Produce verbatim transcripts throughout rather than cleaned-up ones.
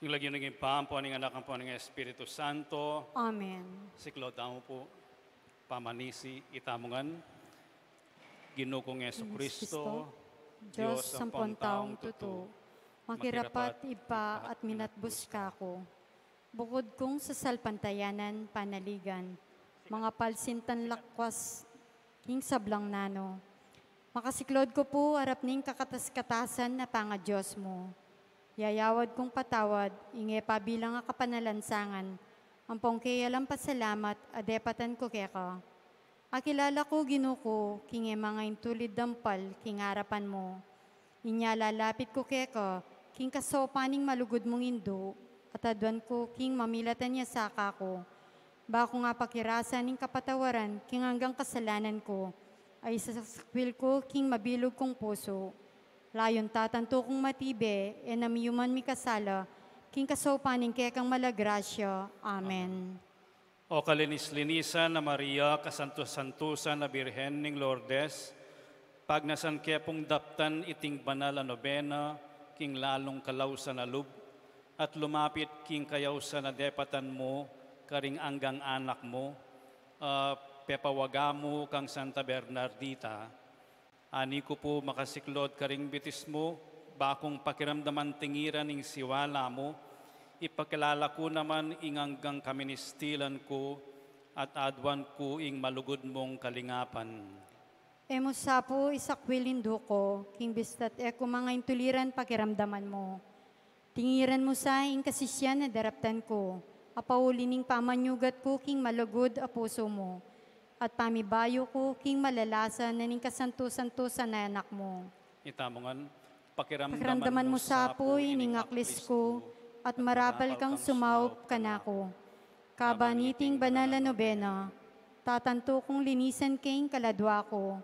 King lagyu ning Ibpa, ampo ning Anak, ampo ning Espiritu Santo. Amen. Siklaud tamu pu pamanisi, itamu ngan. Ginu kung Jesu Kristo, Dios ampon taung tutu, makirapat Ibpa at minatbus kaku. Bukud kung sasalpantayanan, panaligan, mangapalsintan lakwas king sablang nanu. Makasiklaud ku pu arap ning kakatas-katasan a pangadios mu. Yayawad kung patawad ing e pabilang a kapanalansangan ampong keyalang pasalamat a depatan ku keka. Akilala ku, Ginu ku, king e manga intulid dampal king arapan mu. Inya lalapit ku keka king kasaupan ning malugud mung Indu, at aduan ku king mamilatan ya sa kaku. Ba kung apakirasan ing kapatawaran king anggang kasalanan ku, a isasakwil ku king mabilug kung pusu. Layun tatantu kung matibe, e na miyuman mikasala king kasaupan ning kekang mala grasya. Amen. O kalinis-linisan a Maria, kasantos-santusan a Birhen ning Lourdes, pagnasan ke pung daptan iting banal a nobena king lalung kalausan a lub, at lumapit king kayausan a depatan mu karing anggang anak mu, a pepawaga mu kang Santa Bernardita. Ani ku pu makasiklaud karing bitis mu, ba kung pakiramdaman tingiran ing siwala mu, ipakilala ku naman ing anggang kaministilan ku, at aduan ku ing malugud mung kalingapan. E mu sa pu isakwil, Indu ku, king bista't e ku manga intuliran pakiramdaman mu. Tingiran mu sa ing kasisian a daraptan ku, a pauli ning pamanyugat ku king malugud a pusu mu, at pamibayu ku king malalasa na ning kasantu-santusan a Anak mu. Itamu ngan, pakiramdaman mu sa pu ining aklis ku, at marapal kang sumaup kanaku. Kaban iting banal a nobena, tatantu kung linisan ke ing kaladua ku,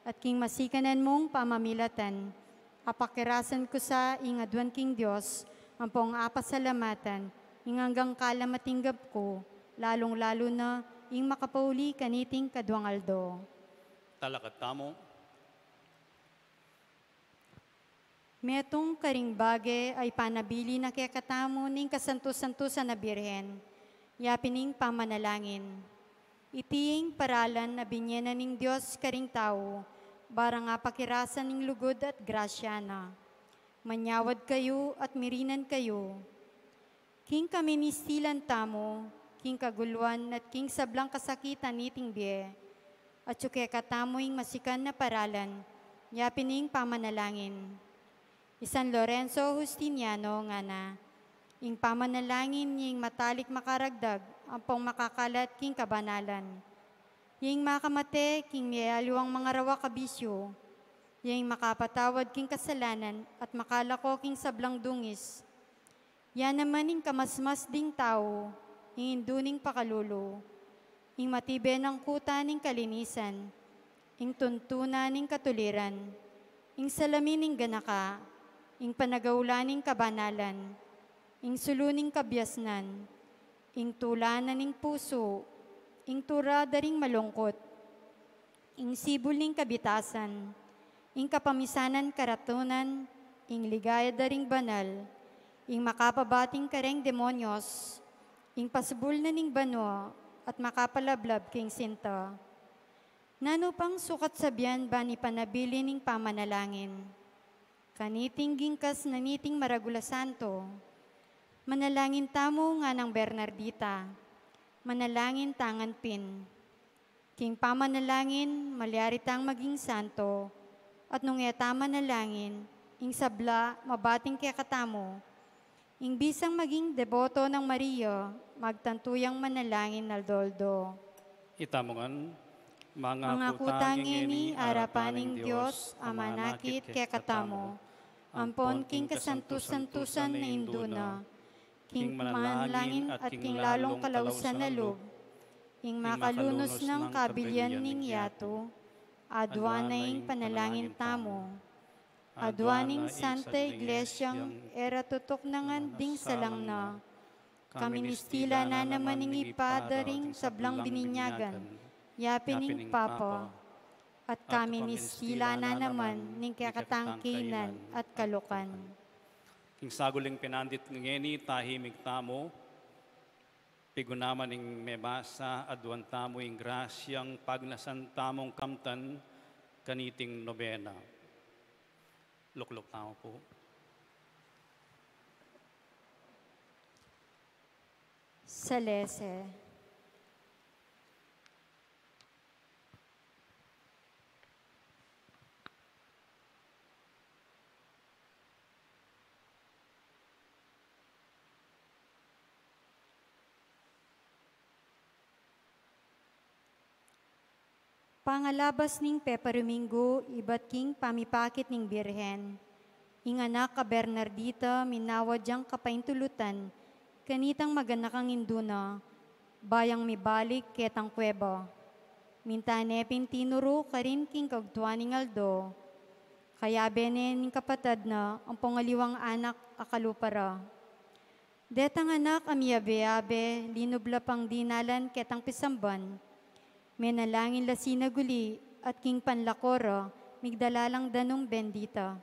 at king masikanan mung pamamilatan, apakirasan ku sa ing aduan king Dios ampong apasalamatan ing anggang kalam a tinggap ku, lalung-lalu na ing makapauli kaniting kaduang aldo. Talakad tamu. Metung karing bage a ipanabilin na kekatamu ning kasantu-santusan a Birhen, yapin ing pamanalangin. Iti ing paralan a binye na ning Dios karing tau, ba rang apakirasan ing lugud at grasya na. Manyawad kayu at mirinan kayu. King kaministilan tamu, king kaguluan at king sablang kasakitan niting bie, atyu kekatamu ing masikan a paralan, yapin ing pamanalangin. I San Lorenzo Justiniano ngana, ing pamanalangin ya ing matalik makaragdag ampong makakalat king kabanalan. Ya ing makamate king mialiwang mangarawak a bisyu. Ya ing makapatawad king kasalanan at makalako king sablang dungis. Ya naman ing kamasmas ding tau, ing indu ning pakalulu, ing matibe nang kuta ning kalinisan, ing tuntunan ning katuliran, ing salamin ning ganaka, ing panagaula ning kabanalan, ing sulu ning kabiasnan, ing tula na ning pusu, ing tura da ring malungkut, ing sibul ning kabitasan, ing kapamisanan karatunan, ing ligaya da ring banal, ing makapabating kareng demonyos, ing pasubul na ning banua, at makapalablab king sinta. Nanu pang sukat sabian ban ipanabilin ing pamanalangin? Kaniting gingkas na niting maragul a santo, manalangin tamu nganang Bernardita, manalangin ta ngan pin. King pamanalangin, malyari tang maging santo, at nung e ta manalangin, ing sabla mabating kekatamu. Ing bisang maging deboto nang Maria, magtantu yang manalangin aldo-aldo. Itamu ngan, mangaku tang ngeni arapan ning Dios a manakit kekatamu, ampon king kasantu-santusan a Indu na, king manalangin at king lalung kalausan a lub, ing makalunus nang kabilian ning yatu, aduan na ing panalangin tamu. Aduan ning Santa Iglesiang e ra tutuknangan ding salang na, kaministilan na naman ning Ibpa da ring sablang bininyagan, yapin ing Papa, at kaministilan na naman ning kekatang kaynan at kalukan. Ing saguling pinandit ngeni, tahimik tamu. Pigunaman ing mebasa, aduan tamu ing grasyang pagnasan tamung kamtan kaniting nobena. Lukluk tamu pu. Salese. Pangalabas ning peparuminggu ibat king pamipakit ning Birhen, ing anak a Bernardita minawad yang kapaintulutan kanitang maganakang indu na, bayang mibalik ketang kuweba. Minta ne pin tinuru karin king kagtuan ning aldo, kayabe ne ning kapatad na ampong aliwang anak a kalupa ra. Detang anak a miyabe-yabe, linub la pang dinalan ketang pisamban. Menalangin la sinag uli at king panlako ra, migdala lang danum bendita.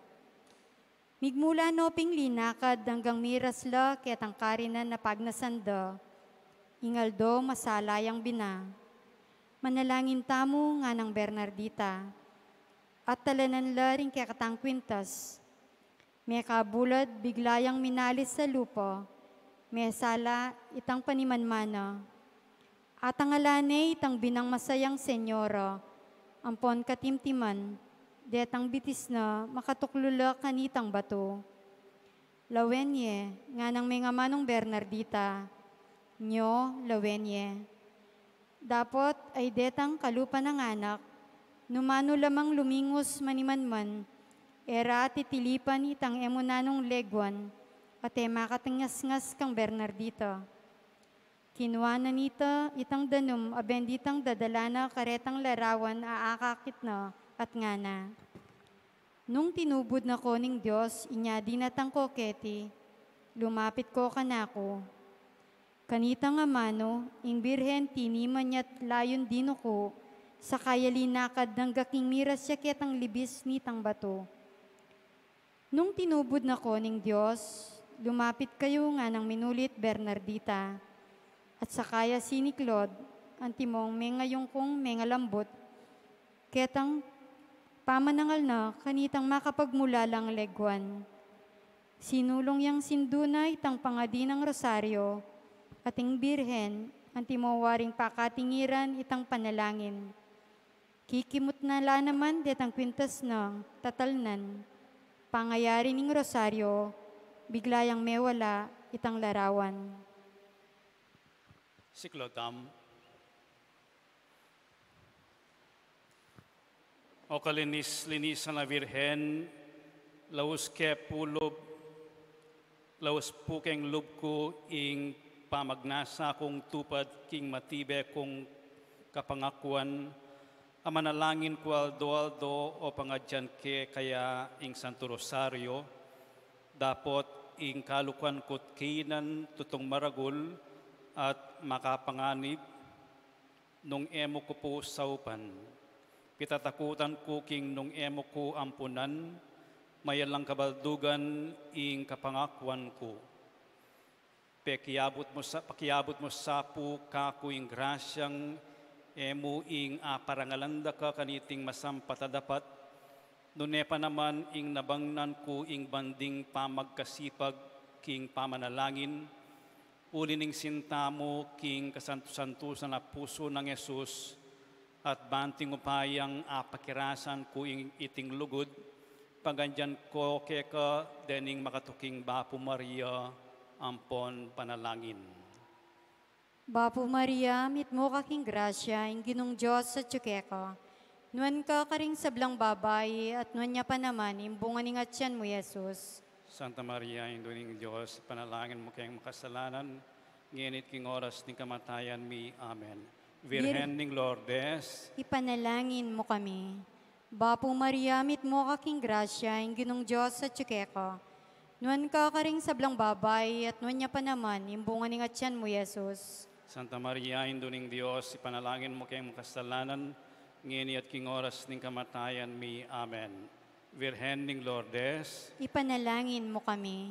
Migmula no ping linakad anggang miras la ketang karinan a pagnasan da. Ing aldo masala yang bina. Manalangin tamu, nganang Bernardita. At talanan la ring kekatang kwintas. Mekabulad, bigla yang minalis sa lupa. Mesala itang panimanmana. Atangalan ne itang binang masayang senyora, ampon katimtiman, detang bitis na makatuklu la kanitang batu. Lawen ye, nganang mengamanung Bernardita, nyo, lawen ye. Dapot ay detang kalupa nang anak, nu manu la mang lumingus manimanman, e ra titilipan itang e mu nanung leguan, at e makatingasngas kang Bernardita. Kinua na nita itang danum a benditang dadala na karetang larawan a akakit na at ngana, "Nung tinubud na ko ning Dios, inya dinatang ko keti, lumapit ko kanaku. Kanitang amanu, ing Birhen tiniman ya't layun dinuku, saka ya linakad angga king miras ya ketang libis nitang batu." Nung tinubud na ko ning Dios, lumapit kayu, nganang minulit Bernardita. At saka ya siniklod, antimong mengayungkung mengalambut, ketang pamanangal na kanitang makapagmulalang leguan. Sinulung yang sindu na itang pangadi nang rosaryo, at ing Birhen, antimo waring pakatingiran itang panalangin. Kikimut na la naman detang kwintas nang tatalnan. Pangayari ning rosaryo, bigla yang mewala itang larawan. Siklod tamu. O kalinis-linisan a Birhen, laus ke pu lub, laus pu keng lub ku ing pamagnasa kung tupad king matibe kung kapangakuan, a manalangin ku aldo-aldo o pangadyan ke kaya ing Santo Rosario, dapot ing kalukuan ku't kainan tutung maragul at makapanganib, nung e mu ku pu saupan. Pitatakutan ku king nung e mu ku ampunan, mayalang kabaldugan ing kapangakuan ku. Pakiabut mu sa, pakiabut mu sa pu kaku ing grasyang e mu ing aparangalan da ka kaniting masampat a dapat, nune pa naman ing nabangnan ku ing banding pamagkasipag king pamanalangin, uli ning sinta mu king kasantu-santusan a pusu nang Jesus, at banting upayang apakirasan ku ing iting lugud, paganyang ko keka dening makatuking Bapu Maria ampon panalangin. Bapu Maria, mitmu ka king grasya, ing Ginung Dios atyu keka. Nuan ka karing sablang babai, at nuan ya pa naman ing bunga ning atyan mu, Jesus. Santa Maria, Indu ning Dios, ipanalangin mu keng makasalanan, ngeni at king oras ning kamatayan mi. Amen. Vir- Virgen ning Lourdes, ipanalangin mu kami. Bapu Maria, mitmu ka king grasya, ing Ginung Dios atyu keka. Nuan ka karing sablang babai, at nuan ya pa naman ing bunga ning atyan mu, Jesus. Santa Maria, Indu ning Dios, ipanalangin mu keng makasalanan, ngeni at king oras ning kamatayan mi. Amen. Virgen ning Lourdes, ipanalangin mu kami.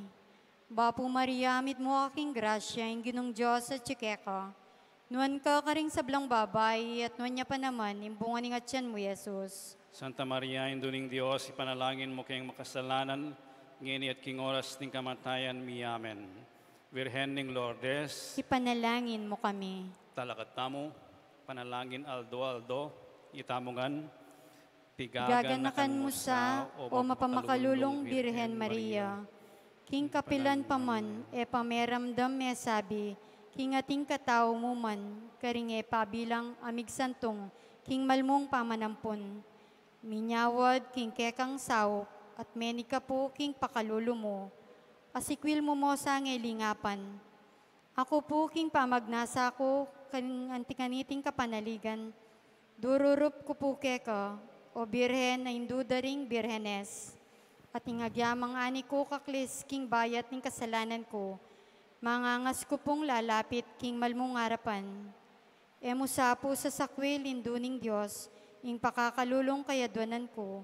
Bapu Maria, mitmu ka king grasya, ing Ginung Dios atyu keka. Nuan ka karing sablang babai, at nuan ya pa naman ing bunga ning atyan mu, Jesus. Santa Maria, Indu ning Dios, ipanalangin mu keng makasalanan, ngeni at king oras ning kamatayan mi. Amen. Virgen ning Lourdes, ipanalangin mu kami. Talakad tamu, panalangin aldo-aldo, itamu ngan, pigaganakan mu sa, o mapamakalulung Birhen Maria, king kapilan pa man e pameramdam, e sabi, king ating katau mu man, karing e pabilang a migsantung king malmung pamanampun. Minyawad king kekang saup, at menig ka pu king pakalulu mu, asikwil mu mo sang e lingapan. Aku pu king pamagnasa ku, karing anti kaniting kapanaligan, dururup ku pu keka, o Birhen a Indu da ring birhenes, at ing agyamang ani ku kaklis king bayat ning kasalanan ku, mangangas ku pung lalapit king malmung arapan. E mu sa pu sasakwil, Indu ning Dios, ing pakakalulung kayadwanan ku,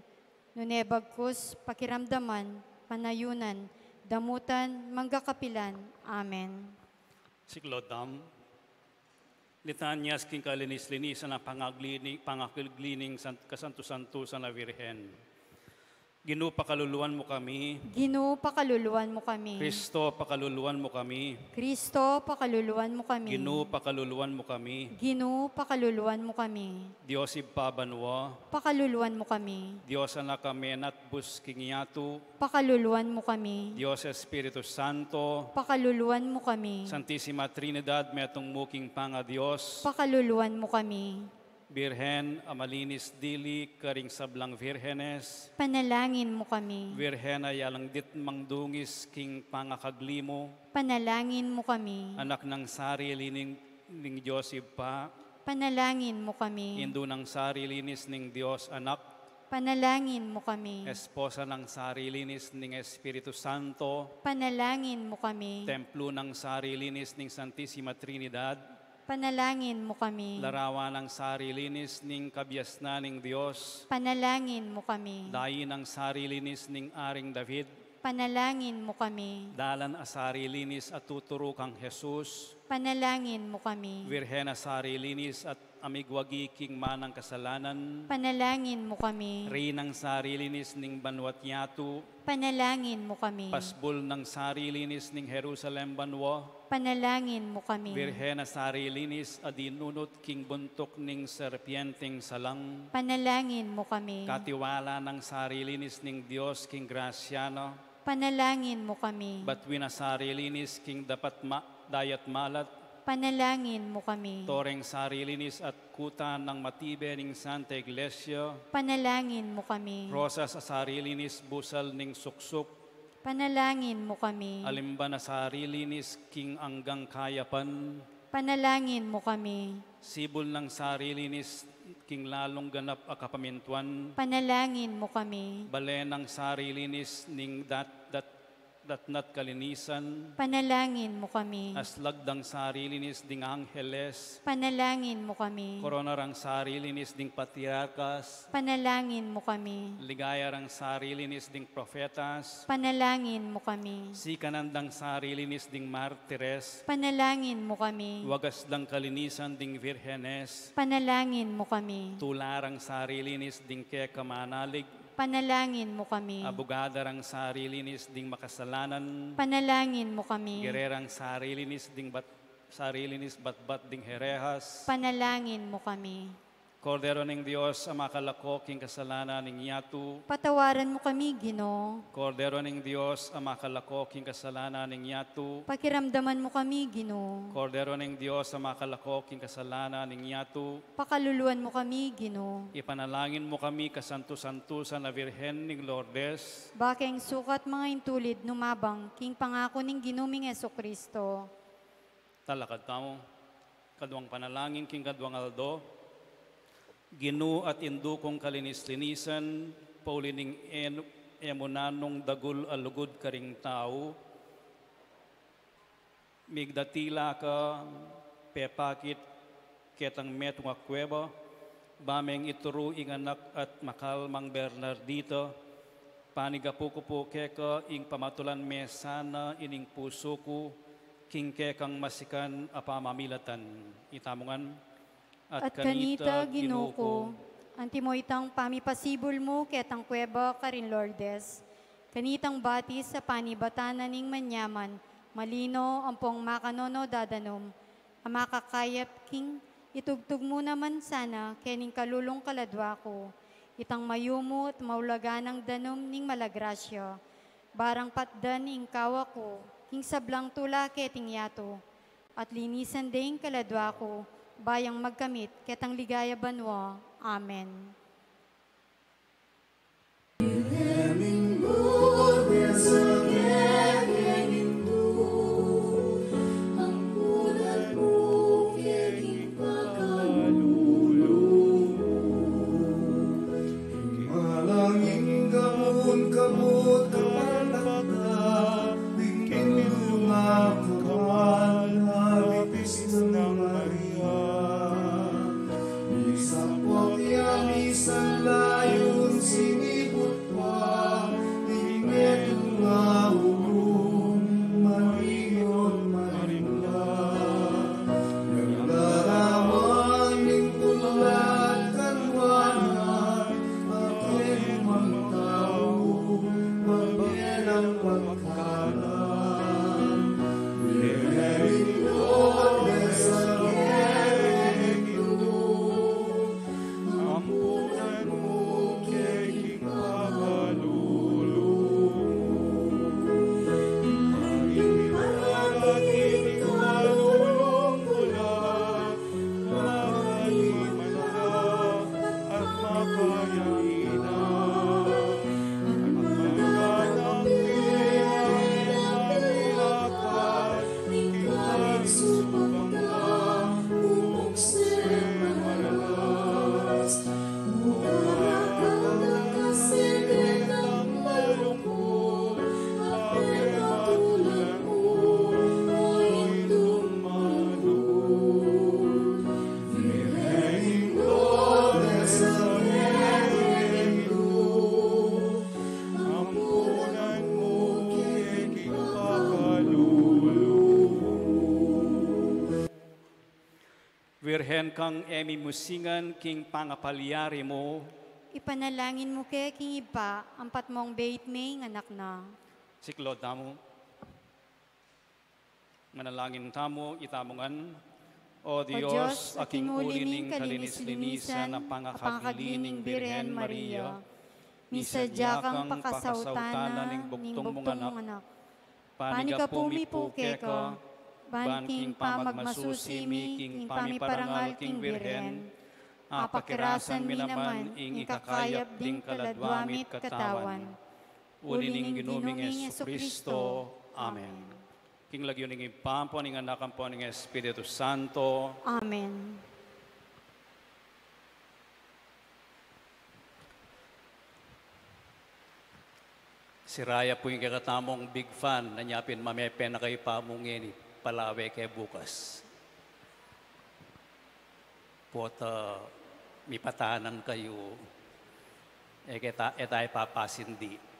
nune bagkus pakiramdaman, panayunan, damutan, mangga kapilan. Amen. Siklaud tamu. Litanyas king kalinis-linisan a pangagli-, pangakagli ning san-, kasantu-santusan a Virgen. Ginu, pakaluluan mu kami. Ginu, pakaluluan mu kami. Kristo, pakaluluan mu kami. Kristo, pakaluluan mu kami. Ginu, pakaluluan mu kami. Ginu, pakaluluan mu kami. Dios Ibpa banua, pakaluluan mu kami. Dios Anak a menatbus king yatu, pakaluluan mu kami. Dios Espiritu Santo, pakaluluan mu kami. Santisima Trinidad, metung mu king pangaDios, pakaluluan mu kami. Birhen a malinis dili karing sablang virhenes, panalangin mu kami. Virhen a alang ditmang dungis king pangakagli mu, panalangin mu kami. Anak nang sarili ning, ning Dios Ibpa, panalangin mu kami. Indu nang sarilinis ning Dios Anak, panalangin mu kami. Esposa nang sarilinis ning Espiritu Santo, panalangin mu kami. Templo nang sarilinis ning Santisima Trinidad, panalangin mu kami. Larawan nang sarilinis ning kabiasnan ning Dios, panalangin mu kami. Dayi nang sarilinis ning Aring David, panalangin mu kami. Dalan a sarilinis a tuturu kang Jesus, panalangin mu kami. Virhen a sarilinis at amigwagi king manang kasalanan, panalangin mu kami. Reynang sarilinis ning banua't yatu, panalangin mu kami. Pasbul nang sarilinis ning Jerusalem banua, panalangin mu kami. Virhen a sarilinis a dinunut king buntuk ning serpienteng salang, panalangin mu kami. Katiwala nang sarilinis ning Dios king grasya na, panalangin mu kami. Batuin a sarilinis king dapat ma-, dayat malat, panalangin mu kami. Toreng sarilinis at kuta nang matibe ning Santa Iglesia, panalangin mu kami. Rosas a sarilinis busal ning suksuk, panalangin mu kami. Alimban a sarilinis king anggang kayapan, panalangin mu kami. Sibul nang sarilinis king lalung ganap a kapamintuan, panalangin mu kami. Bale nang sarilinis ning dat-, dat-, datna't kalinisan, panalangin mu kami. Aslag dang sarilinis ding angheles, panalangin mu kami. Korona rang sarilinis ding patriarkas, panalangin mu kami. Ligaya rang sarilinis ding profetas, panalangin mu kami. Sikanan dang sarilinis ding martires, panalangin mu kami. Wagas dang kalinisan ding virhenes, panalangin mu kami. Tula rang sarilinis ding keka manalig, panalangin mu kami. Abugada rang sarilinis ding makasalanan, panalangin mu kami. Gererang sarilinis ding bat-, sarilinis batbat ding herehas, panalangin mu kami. Kordero ning Dios a makalako king kasalanan ning yatu, patawaran mu kami, Ginu. Kordero ning Dios a makalako king kasalanan ning yatu, pakiramdaman mu kami, Ginu. Kordero ning Dios a makalako king kasalanan ning yatu, pakaluluan mu kami, Ginu. Ipanalangin mu kami, kasantu-santusan a Virgen ning Lourdes, ba keng sukat manga intulid numabang king pangaku ning Ginu ming Jesucristo. Talakad tamu. Kaduang panalangin king kaduang aldo. Ginu at Indu kung kalinis-linisan, pauli ning en-, e mu nanung dagul a lugud karing tau, migdatila ka, pepakit ketang metung a kueba, ba meng ituru ing anak at makalmang Bernardita, Panigapu ku pu keka ing pamatulan me sana ining pusu ku, king kekang masikan a pamamilatan. Itamu ngan. At kanita, Ginu ku, antimo itang pamipasibul mu ketang kuweba karin Lourdes, kanitang batis a panibatan na ning manyaman, malino ampong makanono dadanum, a makakayap king itugtug mu naman sana kening kalulung kaladwa ku, itang mayumu at maulagan a danum ning malagrasya, barang patdan ing kawa ku king sablang tula keting yatu, at linisan de ing kaladwa ku, ba yang magkamit ketang ligaya banua. Amen. Manalangin kamu, kamu, kapalakda, ding tinulungan ka man, Ate Maria. Misan pota ya, misan layun, siniput pa, ding metung a ukum, marinun, marinun la. Yang larawan ning tulad kaluanan, atin mang tau, magbilang pagkanan. Virgen Lourdes, Virgen Lourdes, ampunan mu keng pakalulu. Virgen kang e mimusingan king pangapalyari mu. Ipanalangin mu ke king Ibpa, ampat mong beit me ing anak na. Siklaud tamu. Manalangin tamu, itamu ngan. O Dios, aking uli ning kalinis-linisan a pangakagli ning Birhen Maria, misadya kang pakasautanan ning bugtung mung anak. Panigapu mi pu keka, ban king pamagmasusi mi king pamiparangal king Birhen, apakirasan mi naman ing ikakayap ding kaladwa mi't katawan. Uli ning Ginu ming Jesucristo. Amen. King lagyu ning Ibpa, ampo ning Anak, ampo ning Espiritu Santo. Amen. Si Raya pu ing kekatamung big fan, anya pin mamepe na kayu pa mu ngeni, palawe ke bukas. Pota mipatanan kayu, e ke ta-, e tayu papasindi.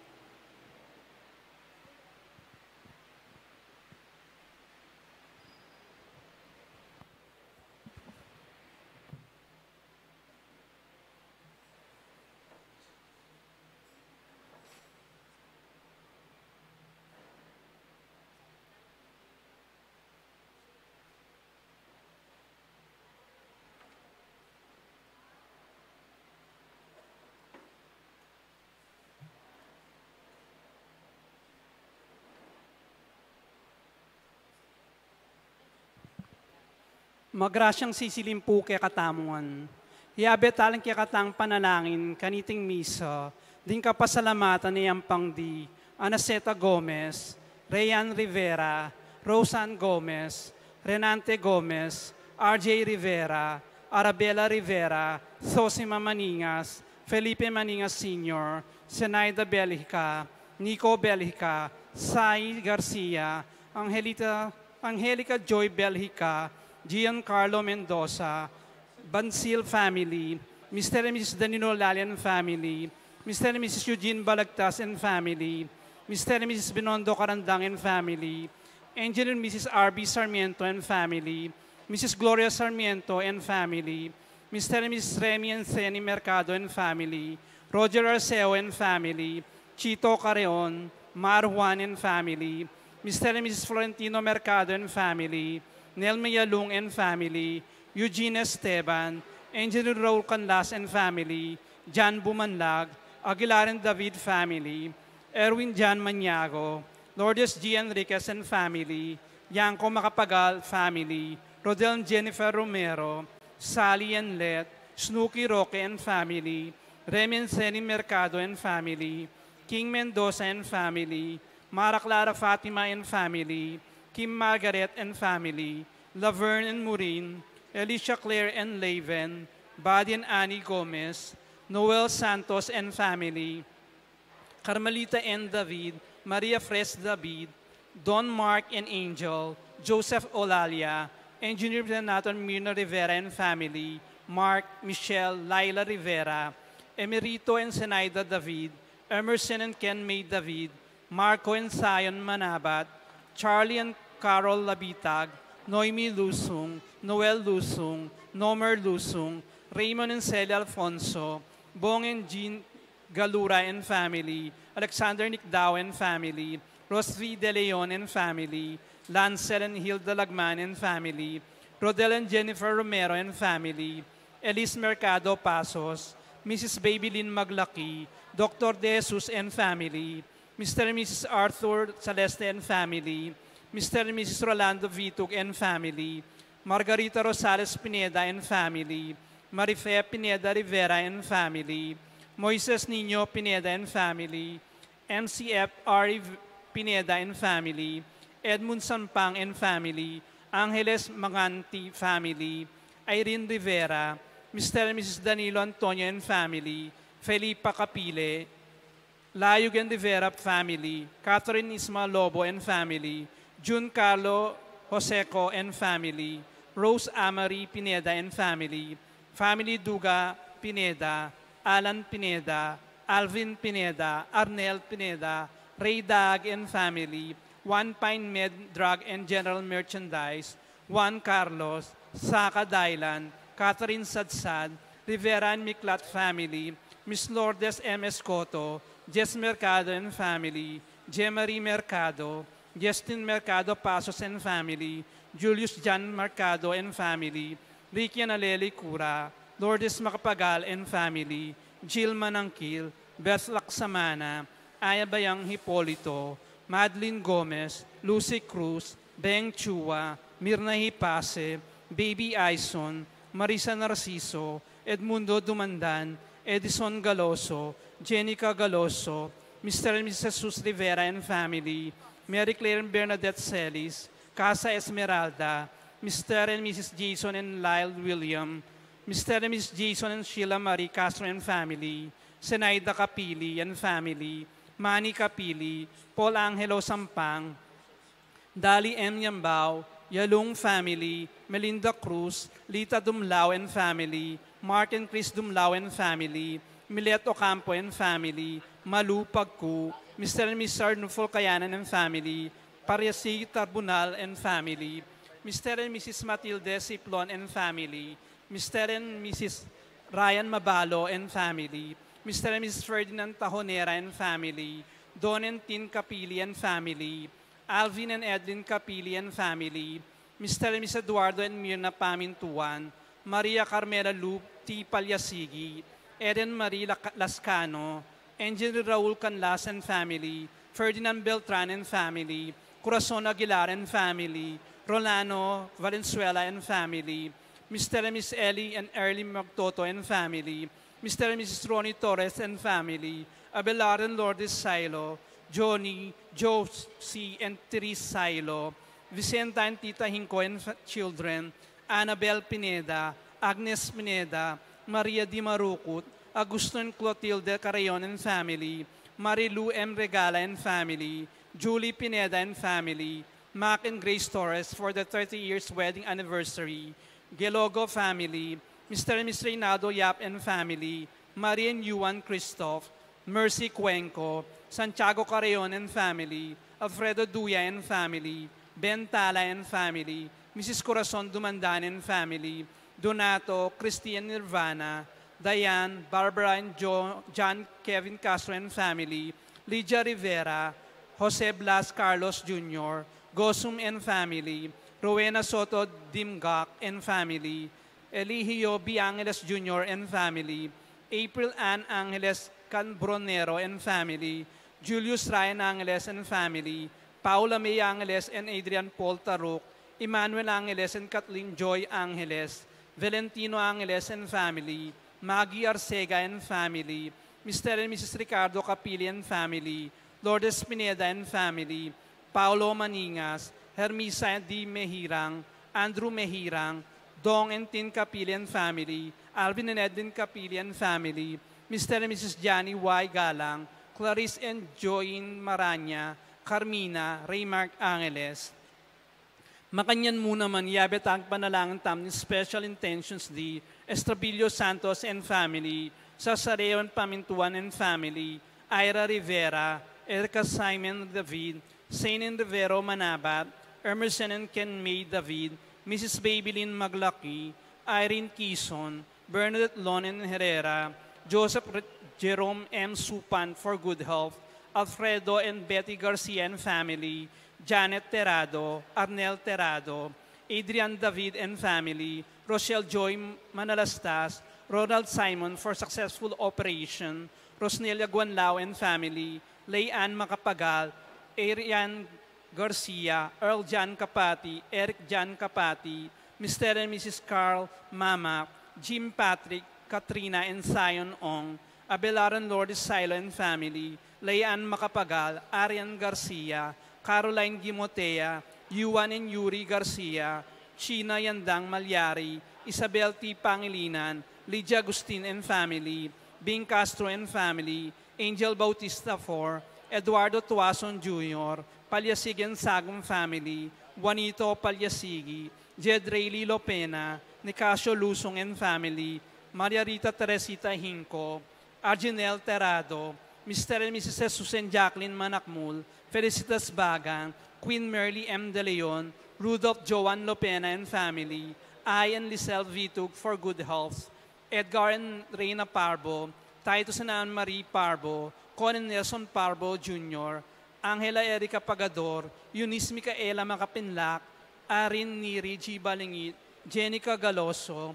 Magrasyang sisilim pu kekatamu ngan. Yabe taling kekatang panalangin kaniting misa, ding kapasalamatan ne ampang di Anaceta Gomez, Rayan Rivera, Roseanne Gomez, Renante Gomez, R J Rivera, Arabella Rivera, Zosima Maningas, Felipe Maningas Senior, Zenaida Belgica, Nico Belgica, Sai Garcia, Angelita, Angelica Joy Belgica, Giancarlo Mendoza, Bansil family, Mister and Missus Danilo Lalian family, Mister and Missus Eugene Balagtas and family, Mister and Missus Binondo Carandang and family, Engineer Missus R B Sarmiento and family, Missus Gloria Sarmiento and family, Mister and Missus Remy and Seni Mercado and family, Roger Arceo and family, Chito Carreon, Mar Juan and family, Mister and Missus Florentino Mercado and family, Nelma Yalung and family, Eugene Esteban, Engineer Raul Canlas and family, Jan Bumanlag, Aguilar and David family, Erwin Jan Maniago, Lourdes G Enriquez and family, Yanko Macapagal family, Rodel and Jennifer Romero, Sally and Let, Snooki Roque and family, Remy and Seni Mercado and family, King Mendoza and family, Mara Clara Fatima and family, Kim Margaret and family, Laverne and Murin, Alicia Claire and Laven, Buddy and Annie Gomez, Noel Santos and family, Carmelita and David, Maria Fres David, Don Mark and Angel, Joseph Olalia, Engineer Renato and Mirna Rivera and family, Mark, Michelle, Laila Rivera, Emerito and Zenaida David, Emerson and Ken May David, Marco and Zion Manabat, Charlie and Carol Labitag, Noemi Lusung, Noel Lusung, Nomer Lusung, Raymond and Celia Alfonso, Bong and Jean Galura and family, Alexander Nicdao and family, Rosvi De Leon and family, Lancel and Hilda Lagman and family, Rodel and Jennifer Romero and family, Elise Mercado Pasos, Missus Babylin Maglaki, Doctor De Jesus and family, Mister and Missus Arthur Celeste and family, Mister and Missus Rolando Vitug and family, Margarita Rosales Pineda and family, Marife Pineda Rivera and family, Moises Niño Pineda and family, M C F Ari Pineda and family, Edmund Sampang and family, Angeles Manganti family, Irene Rivera, Mister and Missus Danilo Antonio and family, Felipa Capile, Layug and Rivera family, Catherine Isma Lobo and family, Jun Carlo Joseco and family, Rose Amari Pineda and family, family Duga Pineda, Alan Pineda, Alvin Pineda, Arnel Pineda, Ray Dag and family, One Pine Med Drug and General Merchandise, Juan Carlos, Saka Dailan, Catherine Sadsad, Rivera and Miklat family, Miss Lourdes M Escoto, Jess Mercado and family, Jemarie Mercado, Justin Mercado Pasos and family, Julius John Mercado and family, Ricky and Aleli Cura, Lourdes Macapagal and family, Jill Manangkil, Beth Laksamana, Aya Bayang Hipolito, Madeline Gomez, Lucy Cruz, Beng Chua, Mirna Hipase, Baby Aison, Marisa Narciso, Edmundo Dumandan, Edison Galoso, Jenica Galoso, Mister and Missus Jesus Rivera and family, Mary Claire and Bernadette Celis, Casa Esmeralda, Mister and Missus Jason and Lyle William, Mister and Missus Jason and Sheila Marie Castro and family, Zenaida Capili and family, Manny Capili, Paul Angelo Sampang, Dali M Yambao, Yalung family, Melinda Cruz, Lita Dumlao and family, Mark and Chris Dumlao and family, Milet Ocampo and family, Malu Pagku, Mister and Missus Arnulfo Kayanan and family, Pariasi Tarbunal and family, Mister and Missus Matilde Siplon and family, Mister and Missus Ryan Mabalo and family, Mister and Missus Ferdinand Tajonera and family, Don and Tin Capili and family, Alvin and Edlin Capili and family, Mister and Missus Eduardo and Mirna Pamintuan, Maria Carmela Lu T Palyasigi, Eden Marie Lac-, Lascano, Engineer Raul Canlas and family, Ferdinand Beltran and family, Corazon Aguilar and family, Rolano Valenzuela and family, Mister and Miss Ellie and Early Magtoto and family, Mister and Missus Ronnie Torres and family, Abelard and Lourdes Silo, Johnny, Josie and Therese Silo, Vicenta and Tita Hinko and fa-, children, Annabel Pineda, Agnes Pineda, Maria Di Marucut, Augusto and Clotilde Carreon and family, Marilu M Regala and family, Julie Pineda and family, Mac and Grace Torres for the thirty years wedding anniversary, Gelogo family, Mister and Miss Reynaldo Yap and family, Marie and Yuan Christoph, Mercy Cuenco, Santiago Carreon and family, Alfredo Duya and family, Ben Tala and family, Missus Corazon Dumandan and family, Donato, Christy and Nirvana, Diane, Barbara and Jo- John Kevin Castro and family, Lydia Rivera, Jose Blas Carlos Junior, Gosum and family, Rowena Soto Dimgak and family, Eligio B. Angeles Junior and family, April Ann Angeles Canbronero and family, Julius Ryan Angeles and family, Paula May Angeles and Adrian Paul Taruk, Emmanuel Angeles and Kathleen Joy Angeles, Valentino Angeles and family, Maggie Arcega and family, Mister and Missus Ricardo Capili and family, Lourdes Pineda and family, Paulo Maningas, Hermisa D. Mehirang, Andrew Mehirang, Dong and Tin Capili and family, Alvin and Edwin Capili and family, Mister and Missus Johnny Y. Galang, Clarice and Join Maranya, Carmina, Raymark Angeles. Makanyan mu naman, yabe tang panalangin tamu ning special intentions di Estrabilio Santos and family, Sasareon Pamintuan and family, Ira Rivera, Erica Simon David, Sainin Rivero Manabat, Emerson and Ken May David, Missus Babylin Maglaki, Irene Kison, Bernadette Lon and Herrera, Joseph R- Jerome M. Supan for good health, Alfredo and Betty Garcia and family, Janet Terrado, Arnel Terrado, Adrian David and family, Rochelle Joy Manalastas, Ronald Simon for successful operation, Rosnelia Guanlao and family, Lay Ann Macapagal, Arian Garcia, Earl John Capati, Eric John Capati, Mister and Missus Carl Mama, Jim Patrick, Katrina and Zion Ong, Abelard and Lourdes Silo and family, Lay Ann Macapagal, Arian Garcia, Caroline Gimotea, Yuan and Yuri Garcia, China Yandang Malyari, Isabel T. Pangilinan, Lydia Agustin and family, Bing Castro and family, Angel Bautista four, Eduardo Tuason Junior, Palyasig and Sagum family, Juanito Palyasigi, Jed Rayleigh Lopena, Nicasio Lusong and family, Maria Rita Teresita Hinco, Arginel Terrado, Mister and Missus Jesus and Jacqueline Manakmul, Felicitas Bagan, Queen Merly M. De Leon, Rudolph Joan Lopena and family, I and Lisel Vitug for good health, Edgar and Reina Parbo, Titus and Anne Marie Parbo, Con and Nelson Parbo Junior, Angela Erica Pagador, Eunice Micaela Macapinlac, Irene Neri G. Balingit, Jenica Galoso,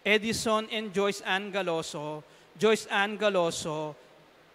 Edison and Joyce Ann Galoso, Joyce Ann Galoso,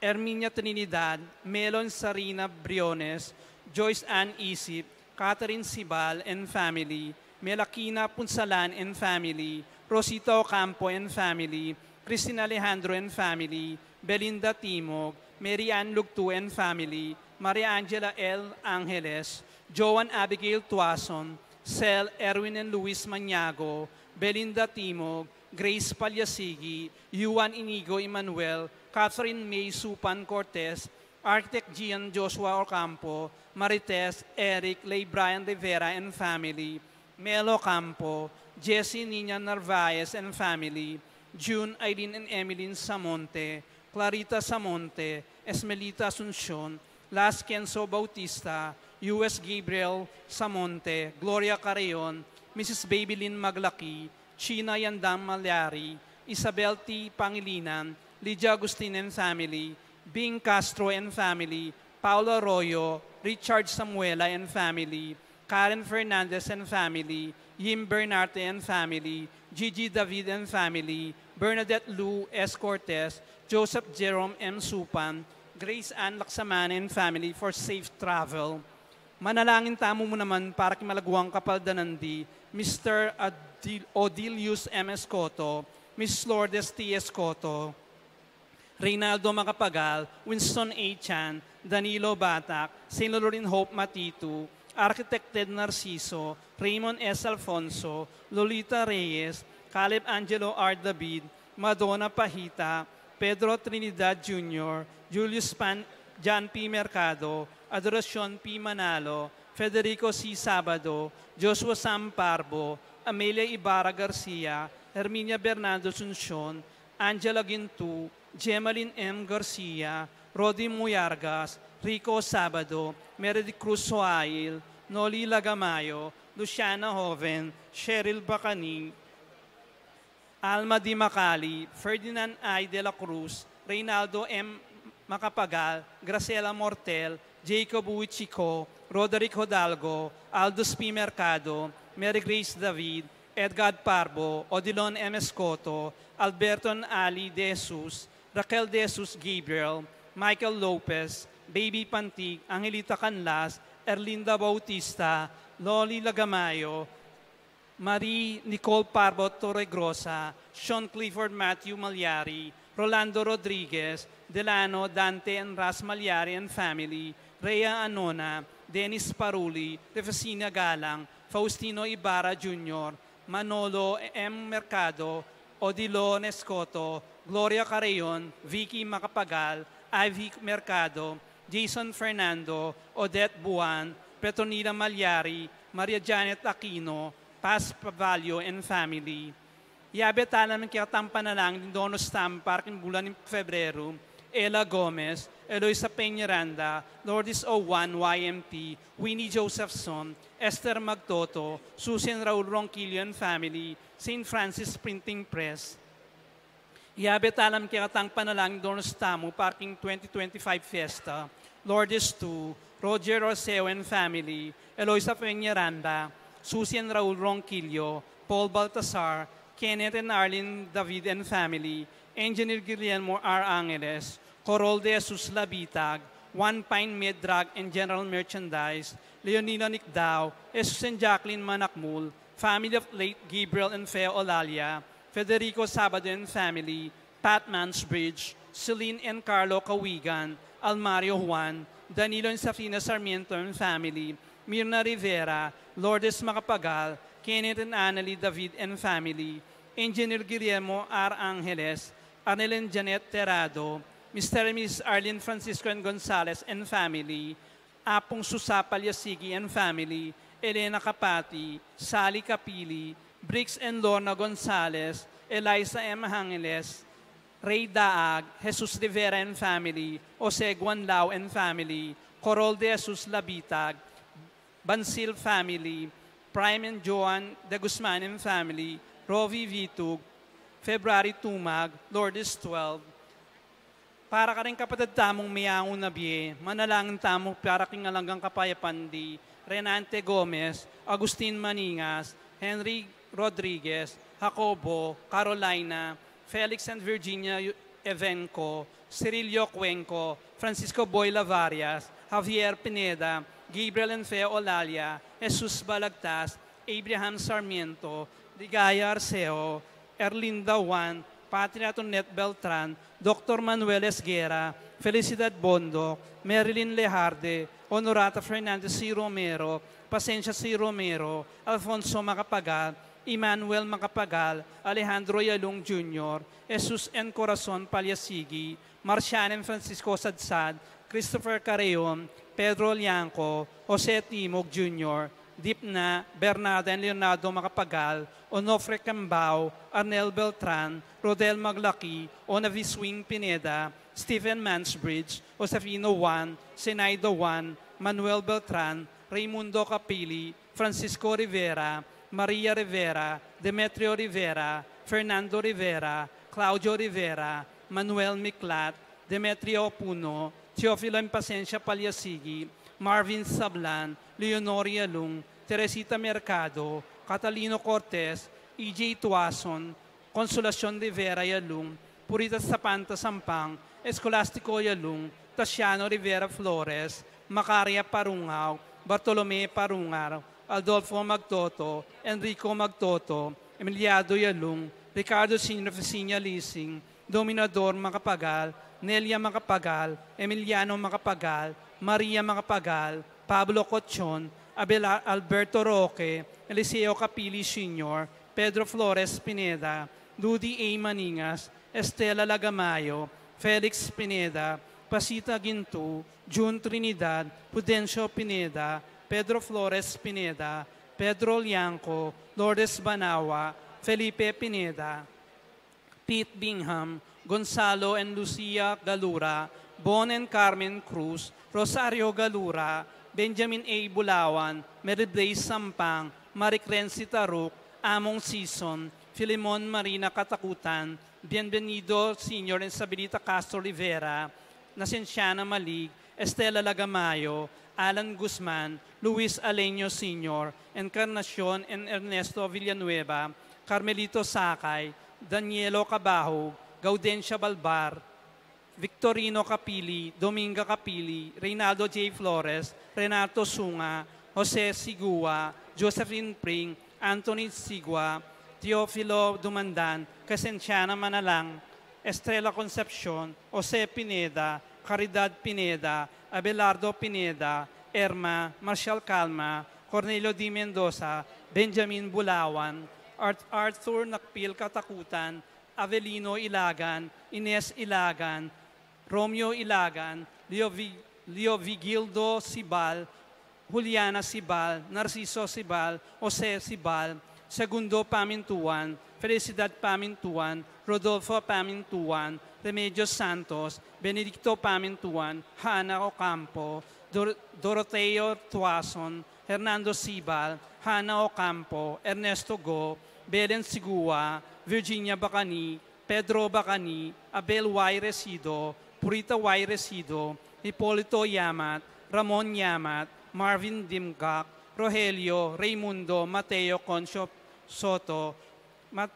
Erminia Trinidad, Melo and Sarina Briones, Joyce Ann Isip, Catherine Sibal and family, Melakina Punsalan and family, Rosita Ocampo and family, Christine Alejandro and family, Belinda Timog, Mary Ann Lugtu and family, Maria Angela L. Angeles, Joan Abigail Tuason, Sel Erwin and Luis Maniago, Belinda Timog, Grace Palyasigi, Yuan Inigo Emmanuel, Catherine May Supan Cortez, Architect Gian Joshua Ocampo, Marites, Eric, Lay Brian Rivera and family, Mel Ocampo, Jessie Nina Narvaez and family, June, Eileen and Emeline Samonte, Clarita Samonte, Esmelita Asuncion, Las Kenzo Bautista, U S Gabriel Samonte, Gloria Carreon, Missus Babylin Maglaki, China Yandang Malyari, Isabel T. Pangilinan, Lydia Agustin and family, Bing Castro and family, Paolo Arroyo, Richard Samuela and family, Karen Fernandez and family, Yim Bernarte and family, Gigi David and family, Bernadette Lou S. Cortez, Joseph Jerome M. Supan, Grace Ann Laksamana and family for safe travel. Manalangin tamu mu naman para king malaguang kapaldanan di Mister Adil- Odilius M. Escoto, Missus Lourdes T. Escoto, Reynaldo Macapagal, Winston A. Chan, Danilo Batac, Saint Lolorin Hope Matitu, Architect Ted Narciso, Raymond S. Alfonso, Lolita Reyes, Caleb Angelo R. David, Madonna Pahita, Pedro Trinidad Junior, Julius Pan, John P. Mercado, Adoracion P. Manalo, Federico C. Sabado, Joshua Sam Parbo, Amelia Ibarra Garcia, Herminia Bernardo Asuncion, Angela Gintu, Jemalyn M. Garcia, Rodi Muyargas, Rico Sabado, Meredith Cruz Soail, Noli Lagamayo, Luciana Joven, Cheryl Bacani, Alma Di Macali, Ferdinand I. de la Cruz, Reynaldo M. Macapagal, Graciela Mortel, Jacob Uichico, Roderick Hidalgo, Aldous P. Mercado, Mary Grace David, Edgar Parbo, Odilon M. Escoto, Alberton Ali De Jesus, Raquel De Jesus Gabriel, Michael Lopez, Baby Pantig, Angelita Canlas, Erlinda Bautista, Loli Lagamayo, Marie Nicole Parbo Torregrosa, Sean Clifford Matthew Malyari, Rolando Rodriguez, Delano Dante and Ras Malyari and family, Rhea Anona, Dennis Paruli, Refesina Galang, Faustino Ibarra Junior, Manolo M. Mercado, Odilo Nescoto, Gloria Carreon, Vicky Macapagal, Ivy Mercado, Jason Fernando, Odette Buan, Petronila Malyari, Maria Janet Aquino, Paz Pavallo and family. Yabe tamu king kekatang panalangin king Donos Tamu para king bulan ning Febreru, Ella Gomez, Eloisa Peñaranda, Lourdes O. Juan, Y M P, Winnie Josephson, Esther Magtoto, Susan Raul Ronquillo and family, Saint Francis Printing Press. Yabe tamu king kekatang panalangin Donos Tamu para king twenty twenty-five Fiesta, Lourdes two, Roger Orseo and family, Eloisa Peñaranda, Susan Raul Ronquillo, Paul Baltasar, Kenneth and Arlene David and family, Engineer Guillermo R. Angeles, Corol De Jesus Labitag, One Pine Mid Drug and General Merchandise, Leonila Nicdao, Jesus and Jacqueline Manakmul, family of late Gabriel and Fea Olalia, Federico Sabado and family, Pat Mansbridge, Celine and Carlo Cawigan, Almario Juan, Danilo and Safina Sarmiento and family, Mirna Rivera, Lourdes Macapagal, Kenneth and Annalie David and family, Engineer Guillermo R. Angeles, Arnel and Janet Terrado, Mister and Missus Arlene Francisco and Gonzalez and family, Apung Susa Palyasigi and family, Elena Capati, Sally Capili, Briggs and Lorna Gonzalez, Eliza M. Angeles, Ray Daag, Jesus Rivera and family, Jose Guanlao and family, Corol De Jesus Labitag, Bansil family, Prime and Joan De Guzman and family, Rovi Vitug, February Tumag, Lourdes twelve. Para karing kapatad tamung meyangu na bie, manalangin tamu para king alang anggang kapayapan di Renante Gomez, Agustin Maningas, Henry Rodriguez, Jacobo, Carolina, Felix and Virginia Evenco, Cirilio Cuenco, Francisco Boy Lavarias, Javier Pineda, Gabriel and Fea Olalia, Jesus Balagtas, Abraham Sarmiento, Ligaya Arceo, Erlinda Juan, Patria Tonet Beltran, Doctor Manuel Esguerra, Felicidad Bondoc, Marilyn Lejarde, Honorata Fernandez C. Romero, Pasencia C. Romero, Alfonso Macapagal, Emmanuel Macapagal, Alejandro Yalung Junior, Jesus and Corazon Palyasigi, Marcian and Francisco Sadsad, Christopher Carreon, Pedro Lianco, Jose Timog Junior, Dipna, Bernarda and Leonardo Macapagal, Onofre Cambao, Arnel Beltran, Rodel Maglaki, Onavi Swing Pineda, Stephen Mansbridge, Josefino Juan, Senaido Juan, Manuel Beltran, Raymundo Capili, Francisco Rivera, Maria Rivera, Demetrio Rivera, Fernando Rivera, Claudio Rivera, Manuel Miklat, Demetrio Puno, Teofilo Impasencia Palyasigi, Marvin Sablan, Leonor Yalung, Teresita Mercado, Catalino Cortez, E J Tuason, Consolacion Rivera Yalung, Purita Sapanta Sampang, Escolastico Yalung, Tasiano Rivera Flores, Macaria Parungao, Bartolome Parungar, Adolfo Magtoto, Enrico Magtoto, Emiliado Yalung, Ricardo Senior Ficinia Lising, Dominador Macapagal, Nelia Macapagal, Emiliano Macapagal, Maria Macapagal, Pablo Cochon, Abela-, Alberto Roque, Eliseo Capili Senior, Pedro Flores Pineda, Ludi A. Maningas, Estela Lagamayo, Felix Pineda, Pasita Gintu, Jun Trinidad, Prudencio Pineda, Pedro Flores Pineda, Pedro Lianco, Lourdes Banawa, Felipe Pineda, Keith Bingham, Gonzalo and Lucia Galura, Bon and Carmen Cruz, Rosario Galura, Benjamin A. Bulawan, Mary Blaze Sampang, Marie Crency Taruk, Among Sison, Filemon Marina Katakutan, Bienvenido Senior and Sabilita Castro Rivera, Nasenciana Malig, Estela Lagamayo, Alan Guzman, Luis Aleño Senior, Encarnacion and Ernesto Villanueva, Carmelito Sakay, Danielo Cabahug, Gaudencia Balbar, Victorino Capili, Dominga Capili, Reynaldo J. Flores, Renato Sunga, Jose Sigua, Josephine Pring, Anthony Sigua, Teofilo Dumandan, Crescenciana Manalang, Estrella Concepcion, Jose Pineda, Caridad Pineda, Abelardo Pineda, Erma, Marcial Calma, Cornelio D. Mendoza, Benjamin Bulawan, Art-, Arthur Nakpil Katakutan, Avelino Ilagan, Ines Ilagan, Romeo Ilagan, Leo Vi-, Leo Vigildo Sibal, Juliana Sibal, Narciso Sibal, Jose Sibal, Segundo Pamintuan, Felicidad Pamintuan, Rodolfo Pamintuan, Remedios Santos, Benedicto Pamintuan, Hana Ocampo, Dor-, Doroteo Tuason, Hernando Sibal, Hana Ocampo, Ernesto Go, Belen Sigua, Virginia Bacani, Pedro Bacani, Abel Y. Resido, Purita Y. Resido, Hipolito Yamat, Ramon Yamat, Marvin Dimgak, Rogelio, Raymundo, Mateo Concho Soto, Mat-,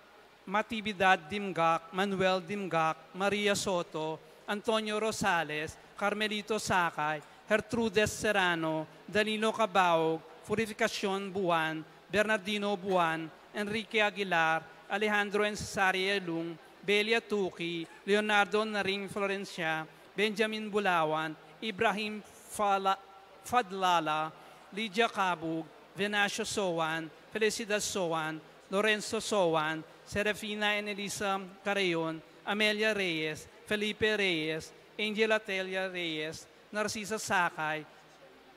Matividad Dimgak, Manuel Dimgak, Maria Soto, Antonio Rosales, Carmelito Sakay, Gertrudes Serrano, Danilo Cabaog, Purificacion Buan, Bernardino Buan, Enrique Aguilar, Alejandro and Cesaria Lung, Belia Tuki, Leonardo Naring Florencia, Benjamin Bulawan, Ibrahim Fala-, Fadlala, Lydia Cabug, Venacio Sowan, Felicidad Sowan, Lorenzo Sowan, Serafina and Elisa Carreon, Amelia Reyes, Felipe Reyes, Angel Atelia Reyes, Narcisa Sakay,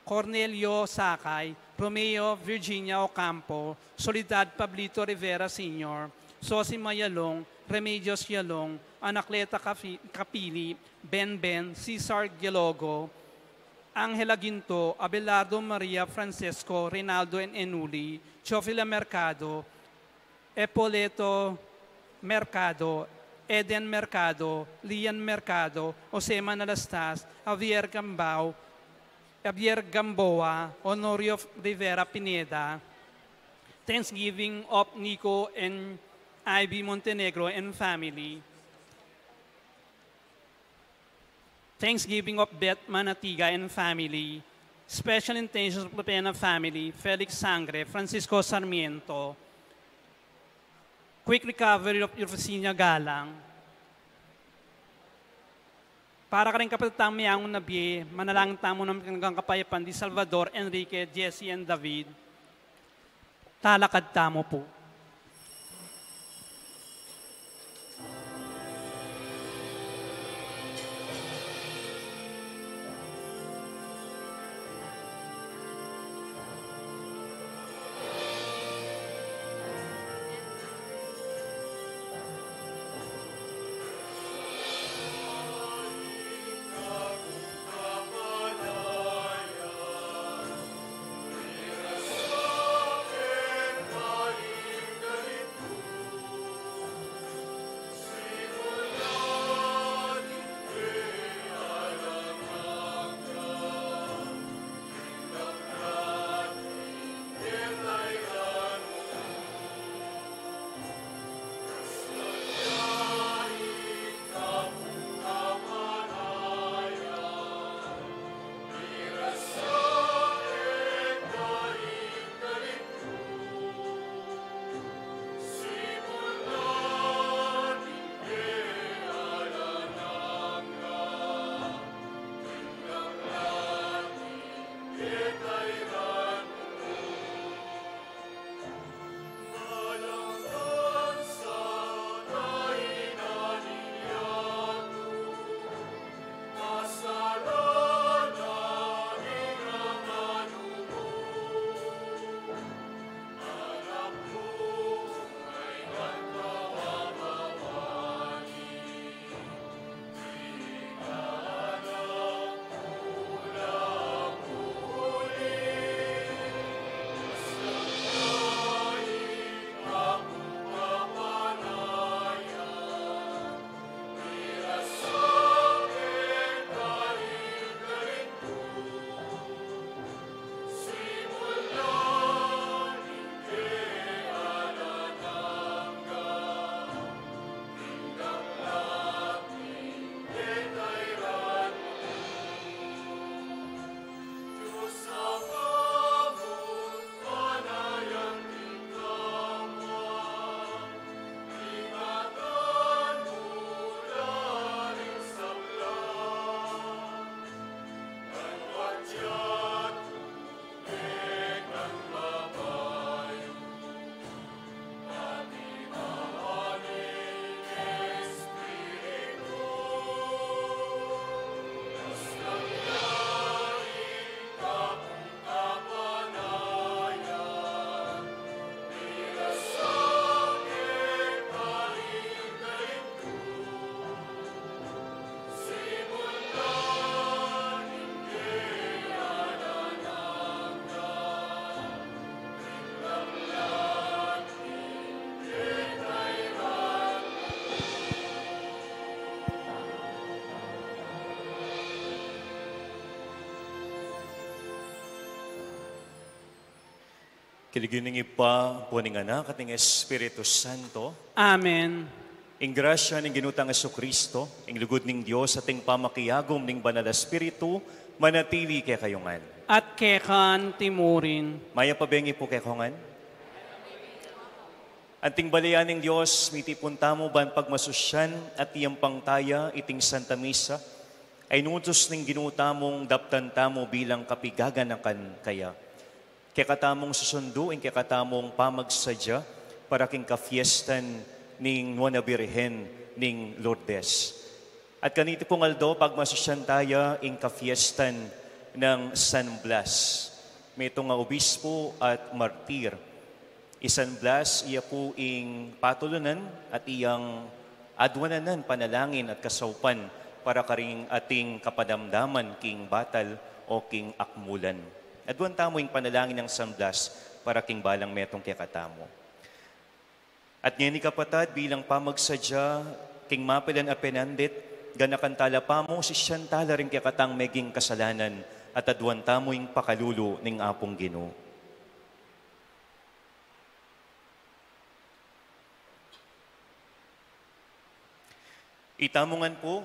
Cornelio Sakay, Romeo Virginia Ocampo, Soledad Pablito Rivera Senior, Sosi Mayalong, Remedios Yalong, Anacleta Cafi-, Capili, Ben Ben, Cesar Gelogo, Angela Ginto, Abelardo Maria Francesco, Reynaldo and Enuli, Teofila Mercado, Epoleto Mercado, Eden Mercado, Lian Mercado, Jose Manalastas, Javier Gambao, Javier Gamboa, Honorio Rivera Pineda, Thanksgiving of Nico and Ivy Montenegro and family, Thanksgiving of Beth Manatiga and family, special intentions of Lupena family, Felix Sangre, Francisco Sarmiento, quick recovery of Eufrasinia Galang. Para karing kapatad tamung meangu na bie, manalangin tamu nang kapayapaan di Salvador, Enrique, Jesse, and David. Talakad tamu pu. King lagyu ning Ibpa, ampo ning Anak, at ning Espiritu Santo. Amen. Ing grasya ning Ginu tang Jesucristo, ing lugud ning Dios, at ing pamakiagum ning Banal a Espiritu, manatili kekayu ngan. At keka naman murin. Mayap a bengi pu kekayu ngan. Anting bale ning Dios, mitipun tamu ban pagmasusyan at iyampang taya iting Santa Misa, a inutus ning Ginu tamung daptan tamu bilang kapigaganakan kaya. Kekatamung susundu ing kekatamung pamagsadya para king kafiestan ning Nuan a Birhen ning Lourdes. At kaniti pung aldo, pagmasusyan taya ing kafiestan nang San Blas, metung a obispo at martir. I San Blas, iya pu ing patulunan at iyang adwanan ning panalangin at kasaupan para karing ating kapadamdaman king batal o king akmulan. Adwan tamu ing panalangin nang San Blas para king balang metung kekatamu. At ngeni kapatad, bilang pamagsadya king mapilan a penandit, ganakan tala pamu, sisyan tala ring kekatang meging kasalanan, at adwan tamu ing pakalulu ning Apung Ginu. Itamu ngan pu,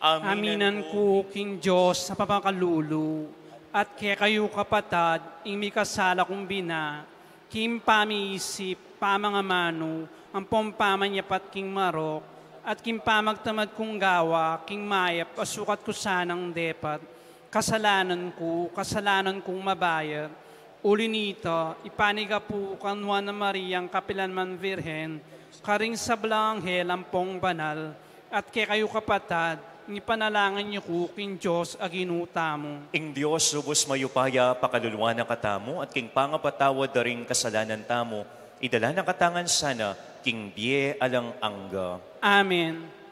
aminan ku king Dios a mapakalulu, at kekayu kapatad, ing mikasala kung bina, king pamiisip, pamangamanu, ampong pamanyapat king marok, at king pamagtamad kung gawa king mayap a sukat ku sanang depat, kasalanan ku, kasalanan kung mabayat. Uli nita, ipanyawad ku pu kang Nuan a Mariang kapilan man Virgen, karing sablang anghel ampong banal, at kekayu kapatad, ipanalangin yu ku king Dios a Ginu tamu. Ing Dios lubus mayupaya pakaluluan na katamu, at king pangapatawad da ring kasalanan tamu, idala na katamu ngan sana king bie alang angga. Amen.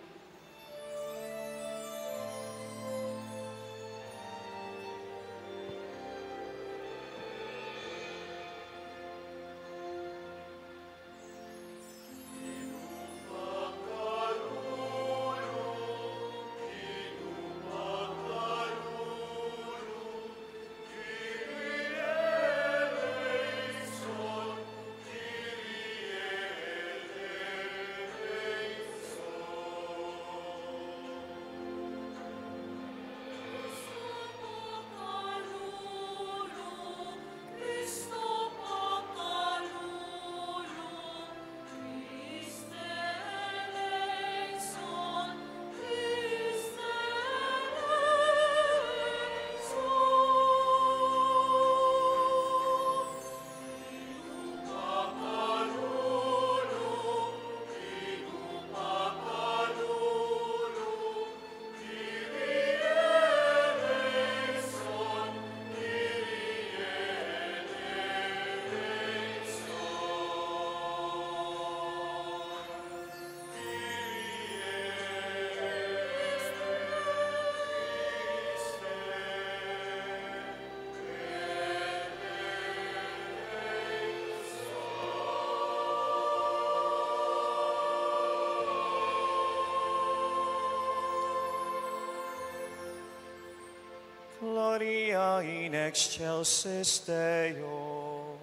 Gloria in excelsis Deo.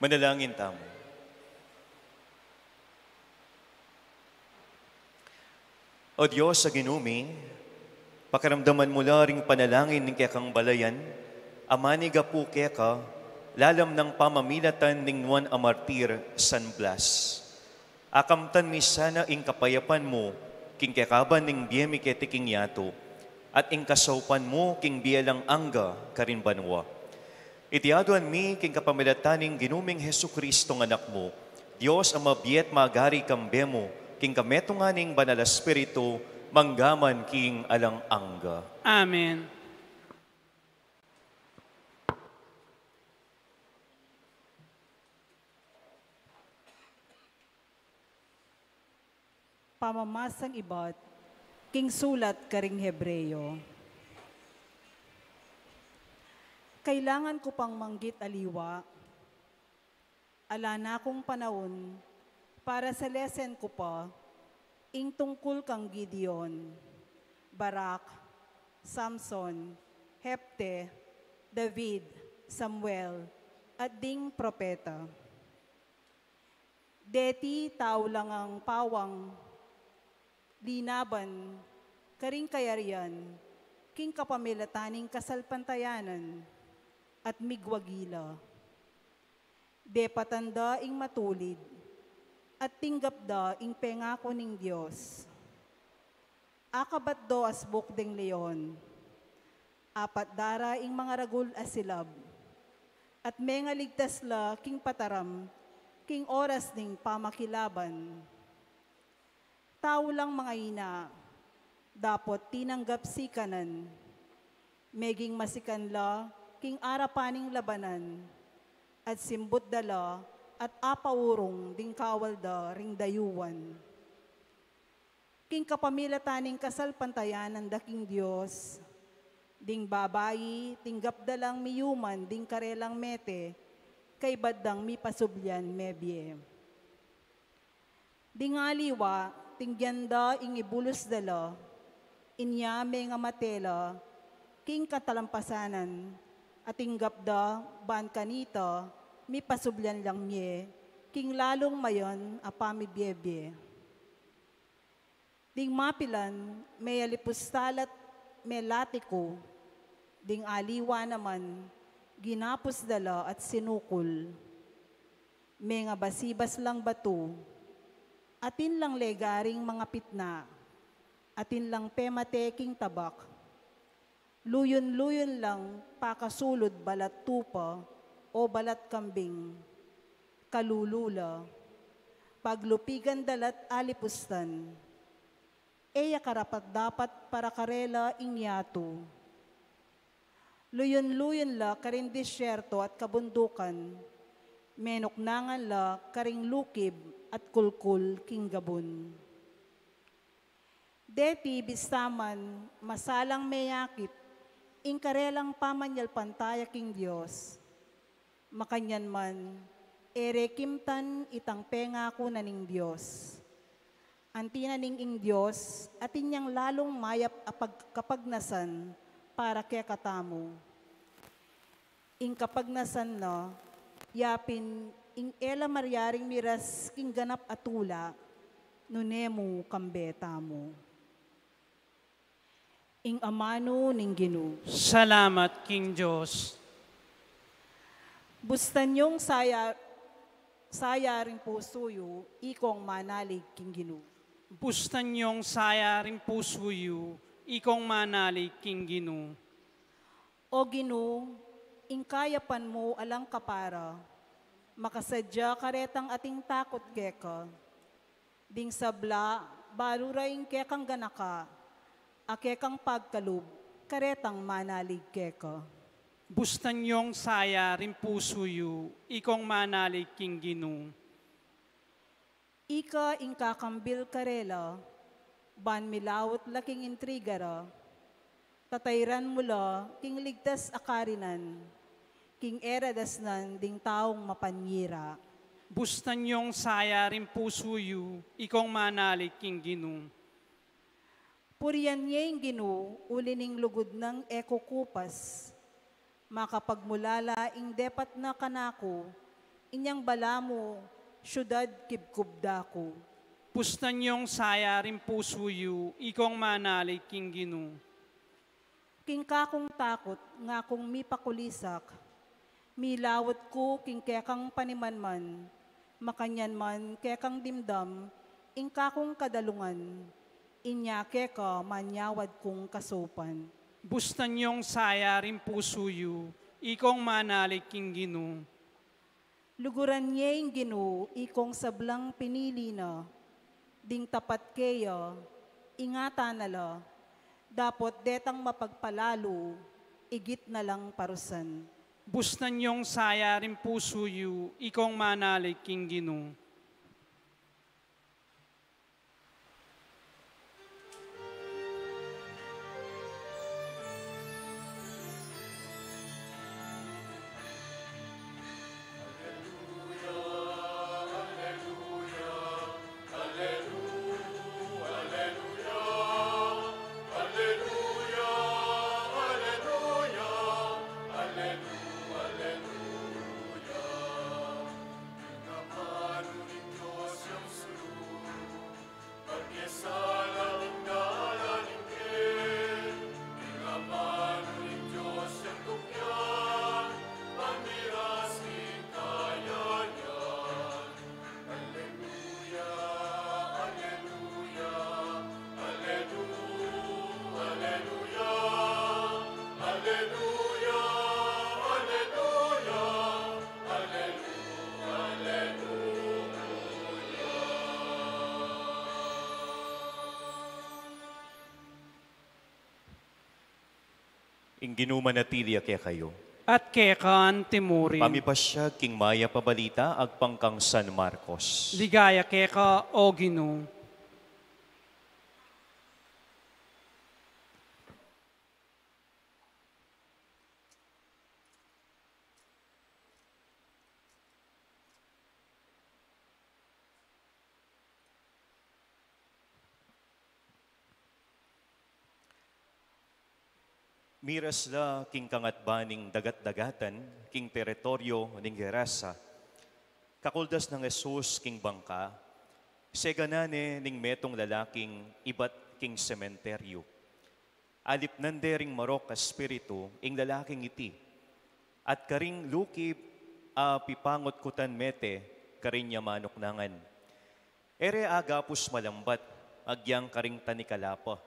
Manalangin tamu. O Dios a Ginu mi, pakiramdaman mu la ring panalangin ning kekang balayan a manigapu keka lalam nang pamamilatan ning nuan a martir San Blas. Akamtan mi sana ing kapayapan mu king kekaban ning bie mi keti king yatu, at ing kasaupan mu king bie alang angga karin banua. Iti aduan mi king kapamilatan ning Ginu ming Jesucristo a Anak mu, Dios a mabie at magari kambe mu, king kametungan ning Banal a Espiritu, mangga man king alang angga. Amen. Pamamasang ibat king sulat karing Hebreo. Kailangan ku pang manggit aliwa, ala na kung panaun para selesen ku pa ing tungkul kang Gideon, Barak, Samson, Jefte, David, Samuel, at ding propeta. Deti tau lang a pawang linaban karing kayarian king kapamilatan ning kasalpantayanan at migwagi la. Depatan da ing matulid at tinggap da ing pengaku ning Dios. Akabat do asbuk deng leon, apat dara ing mangaragul a silab, at mengaligtas la king pataram king oras ning pamakilaban. Tau lang mangaina, dapot tinanggap sikanan, meging masikan la king arapan ning labanan, at simbut da la at apaurung ding kawal da ring dayuan. King kapamilatan ning kasalpantayanan da king Dios, ding babai tinggap da lang miyuman ding karelang mete, kaybat dang mipasublian mebie. Ding aliwa, tinggian da ing ibulus da la, inya mengamate la king katalampasanan, at tinggap da ban kanita mipasublian lang mie king lalung mayan a pamibiebie. Ding mapilan, meyalipus tala't melatiku, ding aliwa naman, ginapus da la at sinukul. Mengabasibas lang batu, atin lang legaring mangapitna, atin lang pemate king tabak. Luyun-luyun lang pakasulud balat tupa o balat kambing, kalulu la, paglupigan da la't alipustan. E ya karapat-dapat para karela ing yatu. Luyun-luyun la karing disyerto at kabundukan, menuknangan la karing lukib at kulkul king gabun. Deti bista man masalang meyakit ing karelang pamanyalpantaya king Dios. Makanyan man, e re kimtan itang pengaku na ning Dios. Anti na ning ing Dios, atin yang lalung mayap a pag-, kapagnasan para kekatamu. Ing kapagnasan na, yapin ing e la maryaring miras king ganap a tula, nune mu kambe tamu. Ing amanu ning Ginu. Salamat king Dios. Bustan yung saya, saya ring pusu yu, ikong manalig king Ginu. Bustan yung saya ring pusu yu, ikong manalig king Ginu. O Ginu, ing kayapan mu alang kapara, makasadya karetang ating takut keka. Ding sabla, balu ra ing kekang ganaka, a kekang pagkalub, karetang manalig keka. Bustan yung saya ring pusu yu, ikong manalig king Ginu. Ika ing kakambil karela, ban milaut la king intriga ra, tatairan mu la king ligtas a karinan, king e ra dasnan ding taung mapanyira. Bustan yung saya ring pusu yu, ikong manalig king Ginu. Purian ye ing Ginu, uli ning lugud nang e kukupas. Makapagmulala ing depat na kanaku, Inyang balamu siudad kibkub da ku. Bustan yung saya ring pusu yu, ikong manalig king Ginu. King kakung takut ngakung mipakulisak, milawut ku king kekang panimanman, makanyan man kekang dimdam ing kakung kadalungan, inya keka manyawad kung kasaupan. Bustan yung saya ring pusu yu, ikong manalig king Ginu. Luguran ye ing Ginu, ikong sablang pinili na, ding tapat keya, ingatan na la, dapot detang mapagpalalu, igit na lang parusan. Bustan yung saya ring pusu yu, ikong manalig king Ginu. Ing Ginu manatili ya kekayu. At keka antimurin. Pamipasyag king Mayap a Balita agpang kang San Marcos. Ligaya keka, O Ginu. Miras la king kangatban ning dagat-dagatan, king teritoryo ning Gerasa. Kakuldas nang Jesus king bangka, seganan ne ning metung lalaking ibat king sementeryo. Alipnan de ring marok a espiritu ing lalaking iti, at karing lukib a pipangutkutan mete karin ya manuknangan. E re agapus malambat agyang karing tanikala pa.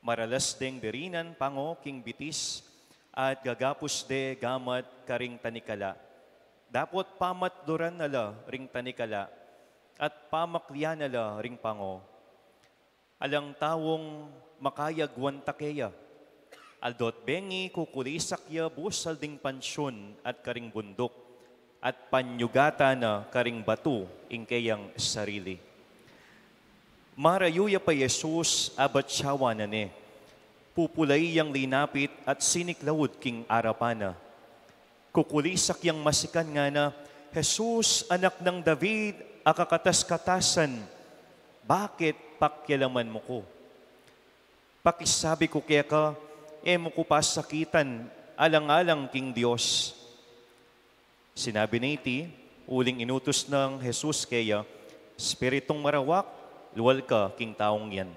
Maralas deng dirinan pango king bitis, at gagapus de gamat karing tanikala. Dapot pamatluran na la ring tanikala, at pamaklian na la ring pango. Alang taung makayagwan ta keya. Aldo't bengi kukulisak ya busal ding pansyun at karing bunduk, at panyugatan na karing batu ing keyang sarili. Marayu ya pa Jesus, abat syawa na ne. Pupulai yang linapit at siniklaud king arapan na. Kukulisak yang masikan, ngana, "Jesus, Anak nang David, a kakatas-katasan, bakit pakialaman mu ku? Pakisabi ku keka, e mu ku pasakitan alang-alang king Dios." Sinabi na iti, uling inutus nang Jesus keya, "Espiritung marawak, lual ka king taung yan."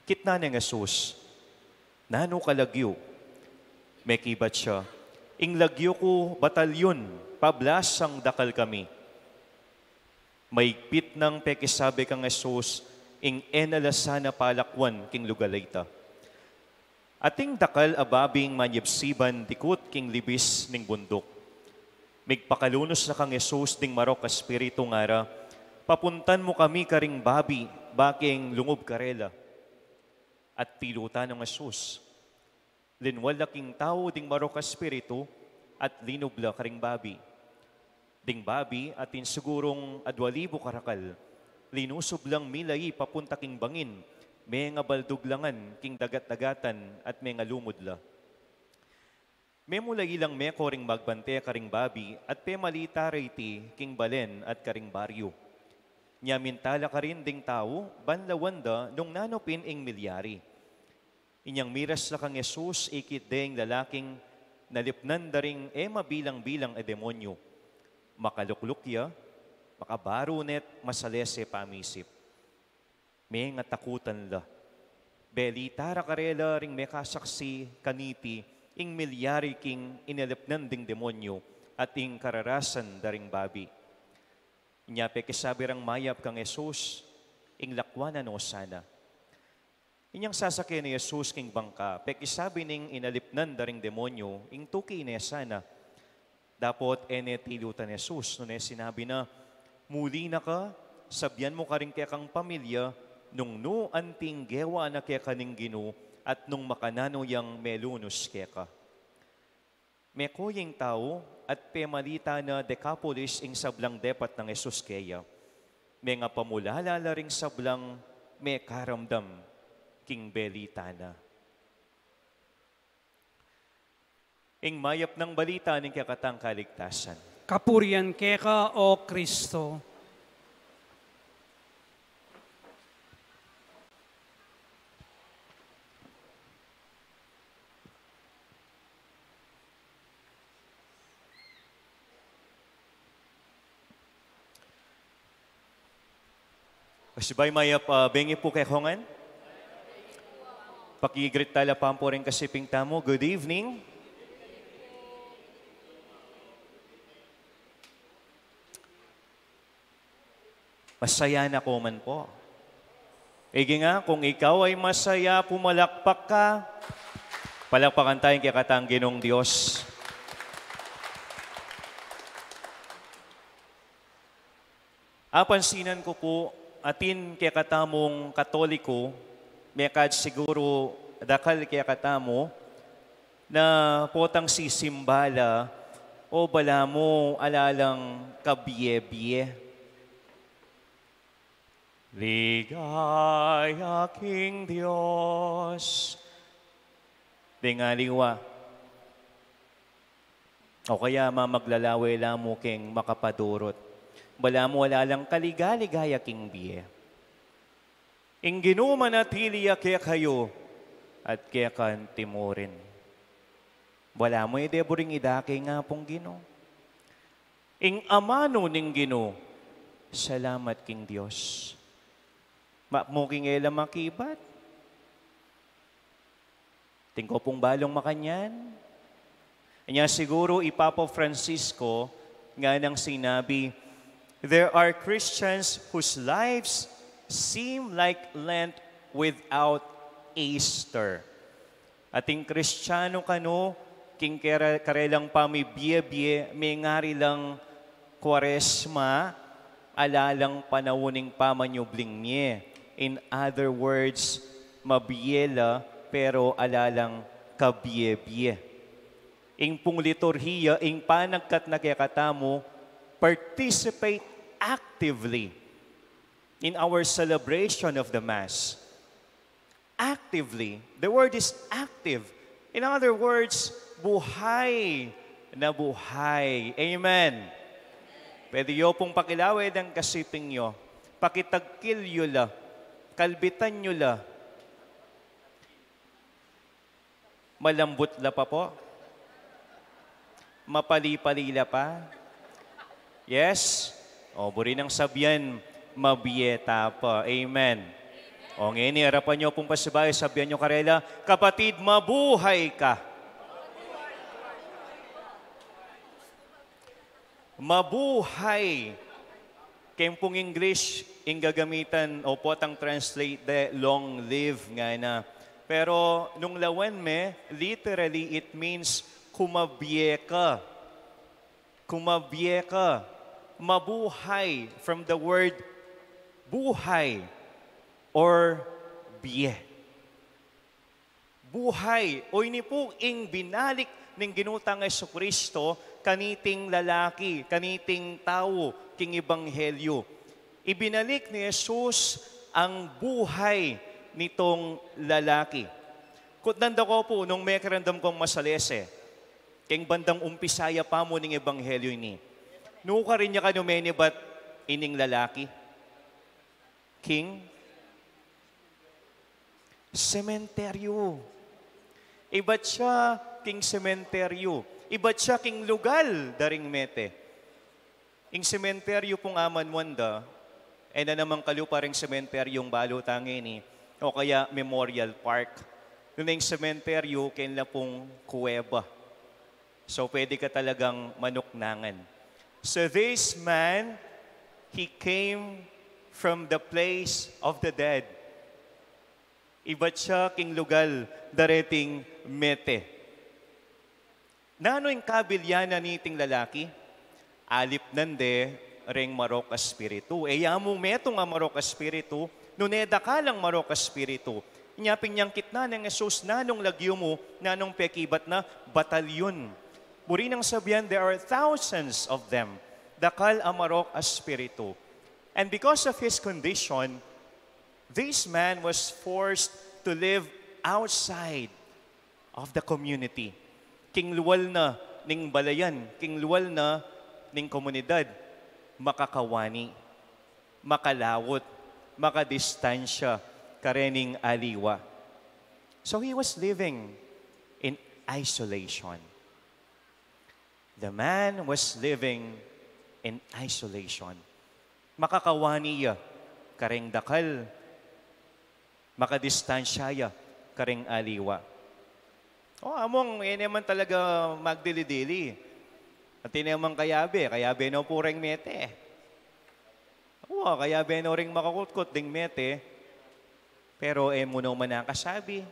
Kitnan neng Jesus, "Nanu ka lagyu?" Mekibat ya, "Ing lagyu ku Batalyun, pablasang dakal kami." Maigpit nang pekisabi kang Jesus ing e na la sana palakwan king lugal a ita. Ating dakal a babing manyibsiban dikut king libis ning bunduk. Migpakalunus na kang Jesus ding marok a espiritu, ngara, "Papuntan mu kami karing babi, bakeng lungub karela." At pilutan nang Jesus. Linwal la king tau ding marok a espiritu, at linub la karing babi. Ding babi, atin sigurung adwa libu karakal, linusub lang milai papunta king bangin, mengabaldug la ngan king dagat-dagatan at mengalumud la. Memulai lang meko ring magbante karing babi at pemalita ra iti king balen at karing baryu. Nya minta la karin ding tau ban lawan da nung nanu pin ing milyari. Inyang miras la kang Jesus, ikit de ing lalaking nalipnan da ring e mabilang-bilang a demonyu. Makalukluk ya, makabaru ne't masalese pamisip. Mengatakutan la. Belita ra karela ring mekasaksi kaniti ing milyari king inalipnan ding demonyu at ing kararasan da ring babi. Inya pekisabi rang mayap kang Jesus, ing lakwan na no sana. Inyang sasake ne Jesus king bangka, pekisabi ning inalipnan da ring demonyu, ing tuki ne sana. Dapot e ne tilutan Jesus, nune sinabi na, "Muli na ka, sabian mu karing kekang pamilya, nung nu anting gewa na keka ning Ginu, at nung makananu yang melunus keka." Meko ya ing tau, at pemalita na Decapolis ing sablang depat nang Jesus keya. Mengapamulala la ring sablang mekaramdam king belita na. Ing mayap nang balita ning kekatang kaligtasan. Kapurian keka, O Kristo. Pasibay mayap, ah, bengi pu kekongan. Pakigreet tala pampuring kasiping tamu. Good evening. Masaya na ko man po. Igi nga, kung ikaw ay masaya, pumalakpak ka. Palakpakan tayong kekatang Ginung Dios. Apansinan ko po, atin kekatamung Katoliko, mekad siguro dakal kekatamu, na potang sisimba la, o balamu ala lang kabie-bie. Ligaya king Dios. Deng aliwa. O kaya mamaglalawe la mu king makapadurut. Balamu ala lang kaliga-ligaya king bie. Ing Ginu manatili ya kekayu at keka antimurin. Balamu e de buring idake ing Apung Ginu. Ing amanu ning Ginu, salamat king Dios. Makmu king e la makibat. Atin ko pung balung makanyan. Anya siguro i Papa Francisco nganang sinabi, "There are Christians whose lives seem like Lent without Easter." Ating Kristiyanu kanu, king kere-, karelang pamibie-bie, mengari lang Kwaresma, ala lang panaun ning pamanyubling mie. In other words, mabie la, pero ala lang kabie-bie. Ing pung liturhiya, ing panagkat na kekatamu, participate actively in our celebration of the Mass. Actively. The word is active. In other words, buhay na buhay. Amen. Pwede yu pung pakilawe deng kasiping yu. Pakitagkil yu la. Kalbitan yu la. Malambut la pa po? Mapali-pali la pa? Yes? O, buri nang sabian, mabie ta pa. Amen. O, ngeni, arapan yu pung pasibayu, sabian yu karela, "Kapatid, mabuhay ka." Mabuhay. Keng pung English, ing gagamitan o potang translate de, "Long live," ngana. Pero nung lawen me, literally, it means kumabie ka. Kumabie ka. Mabuhay, from the word buhay or bie. Buhay. O ini pu ing binalik ning Ginu tang Jesucristo kaniting lalaki, kaniting tau king ebanghelyo. Ibinalik ni Jesus ang buhay nitong lalaki. Kutnan da ko pu nung mekiramdam kung masalese, keng bandang umpisa ya pa mu ning ebanghelyo ini. Nukarin ya kanu menibat ining lalaki? King sementeryo. Ibat ya king sementeryo. Ibat ya king lugal da ring mete. Ing sementeryo pung amanuan da, e na namang kalupa ring sementeryong balu tang ini, o kaya Memorial Park. Nune ing sementeryo, keni la pung kuweba. So, pwede ka talagang manuknangan. So, this man, he came from the place of the dead. Ibat ya king lugal da reting mete. Nanu ing kabilyanan niting lalaki? Alipnan de reng marok a espiritu. E ya mu metung a marok a espiritu, nune dakal a marok a espiritu. Inya pin yang kitnan nang Jesus, nanung lagyu mu, nanung pekibat na? Batalyun. Buri nang sabian, there are thousands of them. Dakal a marok a espiritu. And because of his condition, this man was forced to live outside of the community. King lual na ning balayan, king lual na ning komunidad, makakawani, makalaut, makadistansya karening aliwa. So he was living in isolation. The man was living in isolation. Makakawani ya kareng dakal, makadistansya ya kareng aliwa. O, among, e ne man talaga magdili-dili. At e ne man kayabe, kayabe no pu reng mete. O, kayabe no ring makakutkot ding mete. Pero e mu no man nakasabi.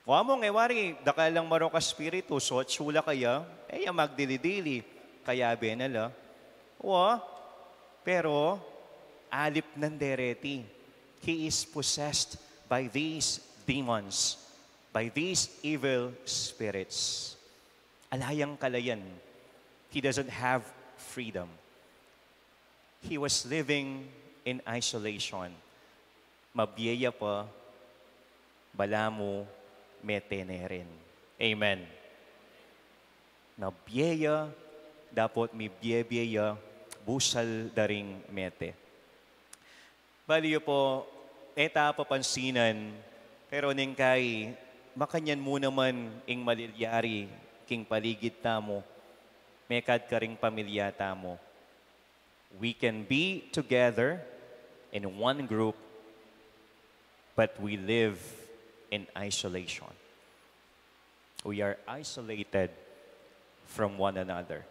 O, among, e wari, dakal lang marok a espiritu, so atsula kaya, e ya magdili-dili, kayabe na la. O, pero, alipnan de reti. He is possessed by these demons, by these evil spirits. Ala yang kalayan. He doesn't have freedom. He was living in isolation. Mabie ya pa, balamu mete ne rin. Amen. Mabie ya, dapot mibie-bie ya, busal da ring mete. Bale yu pu, e ta papansinan, pero neng kai, makanyan mu naman ing malilyari king paligid tamu, mekad karing pamilya tamu. We can be together in one group, but we live in isolation. We are isolated from one another.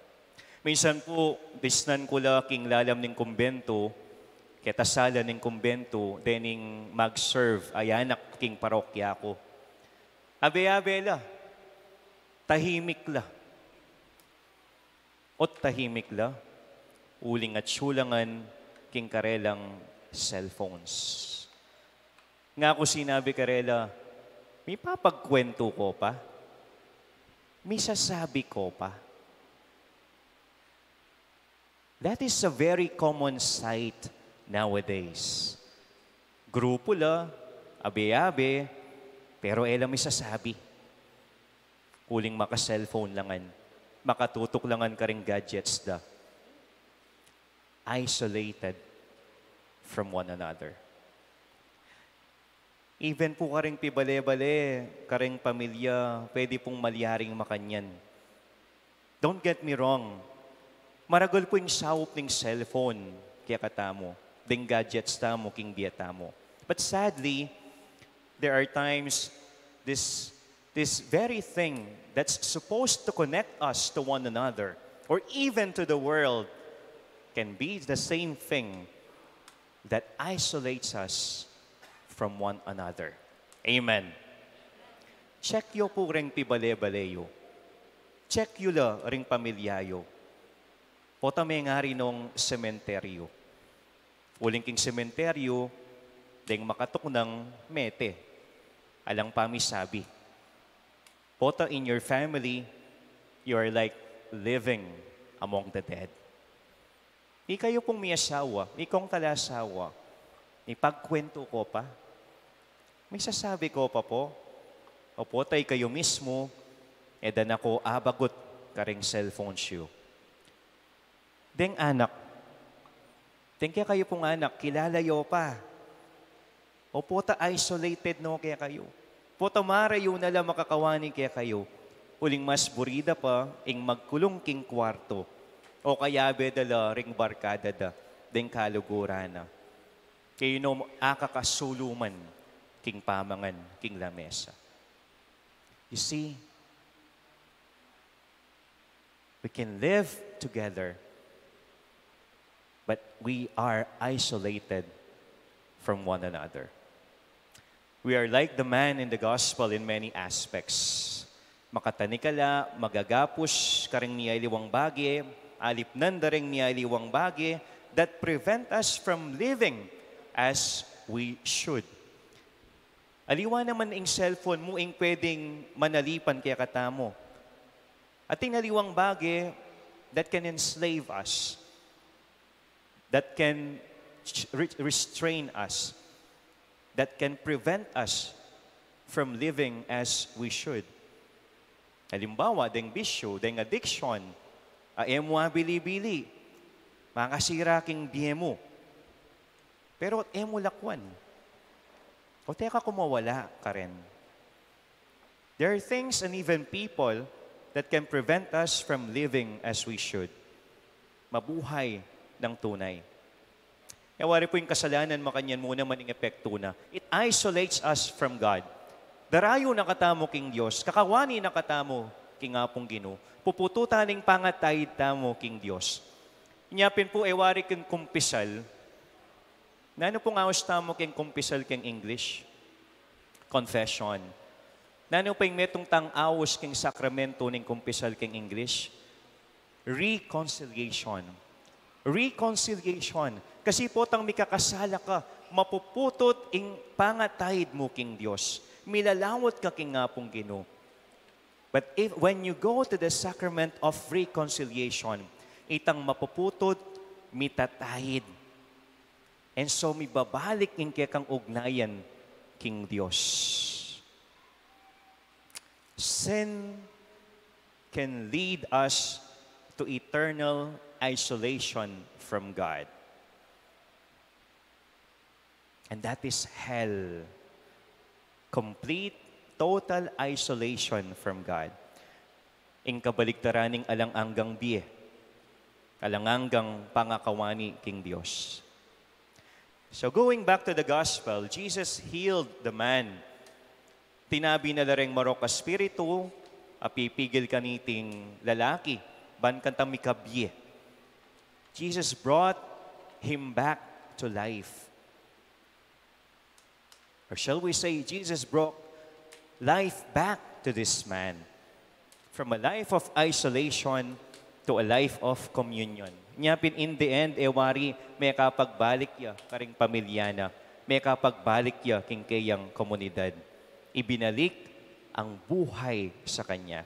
Minsan pu, disnan ku la king lalam ning kumbento, keta sala ning kumbento, dening mag-serve a anak king parokya ku. Abe-abe la, tahimik la. Ot tahimik la, uling atsu la ngan king karelang cellphones. Nga ku sinabi karela, "Mipapagkwentu ko pa? Misasabi ko pa?" That is a very common sight nowadays. Grupo la, abe-abe, pero e la misasabi. Uling maka-cellphone la ngan, makatutok la ngan karing gadgets da. Isolated from one another. Even pu karing pibale-bale, karing pamilya, pwede pung malyaring makanyan. Don't get me wrong. Maragul pu ing saup ning cellphone kekatamu, ding gadgets tamu king bie tamu. But sadly, there are times this, this very thing that's supposed to connect us to one another or even to the world can be the same thing that isolates us from one another. Amen. Check yu pu ring pibale-bale yu. Check yu la ring pamilya yu. Pota mengari nong sementeryo. Uling king sementeryo, deng makatuknang mete. Alang pamisabi. Pota in your family, you are like living among the dead. Ikayu pung miyasawa, ikong talasawa, mipagkwentu ko pa? Misasabi ko pa pu? O pota ikayu mismu, e da na ko abagut karing cellphones yu. Deng anak, deng kekayu pung anak, kilala yo pa? O pota isolated no kekayu? Pota marayu na la makakawani kekayu? Uling mas buri da pa ing magkulung king kwarto O kayabe da la ring barkada da deng kaluguran na. Kaya no, akakasuluman king pamangan king lamesa. You see, we can live together, but we are isolated from one another. We are like the man in the gospel in many aspects. Makatanikala, magagapus kareng miyaliwang bage, alipnan da reng miyaliwang bage that prevent us from living as we should. Aliwa naman ing cellphone mu ing pwedeng manalipan kekatamu. Atin aliwang bage that can enslave us, that can re-, restrain us, that can prevent us from living as we should. Halimbawa, deng bisyu, deng addiction, a e mu abili-bili, makasira king bie mu. Pero e mu lakwan. O teka, kumawala ka rin. There are things and even people that can prevent us from living as we should. Mabuhay ng tunay. E wari pu ing kasalanan, makanyan mu naman ing epektu na. It isolates us from God. Darayu na katamu king Dios, kakawani na katamu king Apung Ginu, pupututan ing pangataid tamu king Dios. Inya pin pu, e wari king kumpisal, nanu pung aus tamu king kumpisal king English? Confession. Nanu pa ing metung tang aus king sakramento ning kumpisal king English? Reconciliation. Reconciliation. Kasi potang mikakasala ka, mapuputut ing pangataid mu king Dios. Milalawat ka king Apung Ginu. But if, when you go to the sacrament of reconciliation, itang mapuputut, mitataid. And so, mibabalik ing kekang ugnayan king Dios. Sin can lead us to eternal isolation from God. And that is hell. Complete, total isolation from God. Ing kabaligtaran ning alang anggang bie, alang anggang pangakawani king Dios. So going back to the gospel, Jesus healed the man. Tinabi na la reng marok a espiritu a pipigil kaniting lalaki, ban kanta mikabie. Jesus brought him back to life. Or shall we say, Jesus brought life back to this man. From a life of isolation to a life of communion. Nya pin, in the end, e wari, mekapagbalik ya karing pamilya na, mekapagbalik ya king keyang komunidad. Ibinalik ang buhay sa kanya.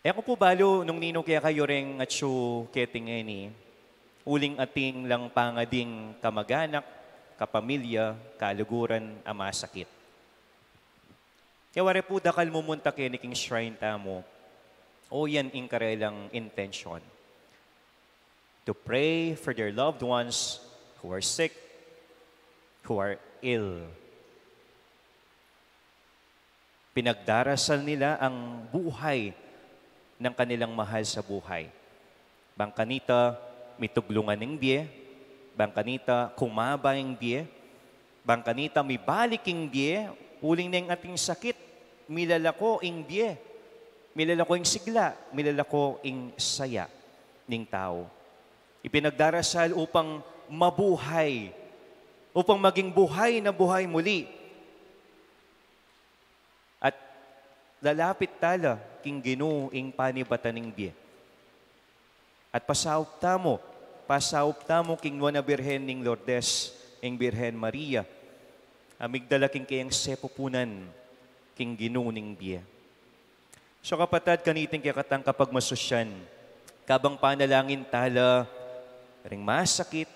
E ku pu balu nung ninu kekayu reng atsu keti ngeni, uling atin lang pangading kamag-anak, kapamilya, kaluguran a masakit. E wari pu dakal mumunta keni king shrine tamu, o yan ing karelang intensyon. To pray for their loved ones who are sick, who are ill. Pinagdarasal nila ang buhay ng kanilang mahal sa buhay. Bang kanita mituglungan ing bie, bang kanita kumaba ing bie, bang kanita mibalik ing bie, uling neng ating sakit, milalako ing bie, milalako ing sigla, milalako ing saya ning tau. Ipinagdarasal upang mabuhay, upang maging buhay na buhay muli. At lalapit tala king Ginu ing panibatan ning bie. At pasaup tamu, pasaup tamu king Nuan a Birhen ning Lourdes, ing Birhen Maria, a migdala king keyang sepupunan king Ginu ning bie. So kapatad, kaniting kekatang kapagmasusyan, kabang panalangin tala ring masakit,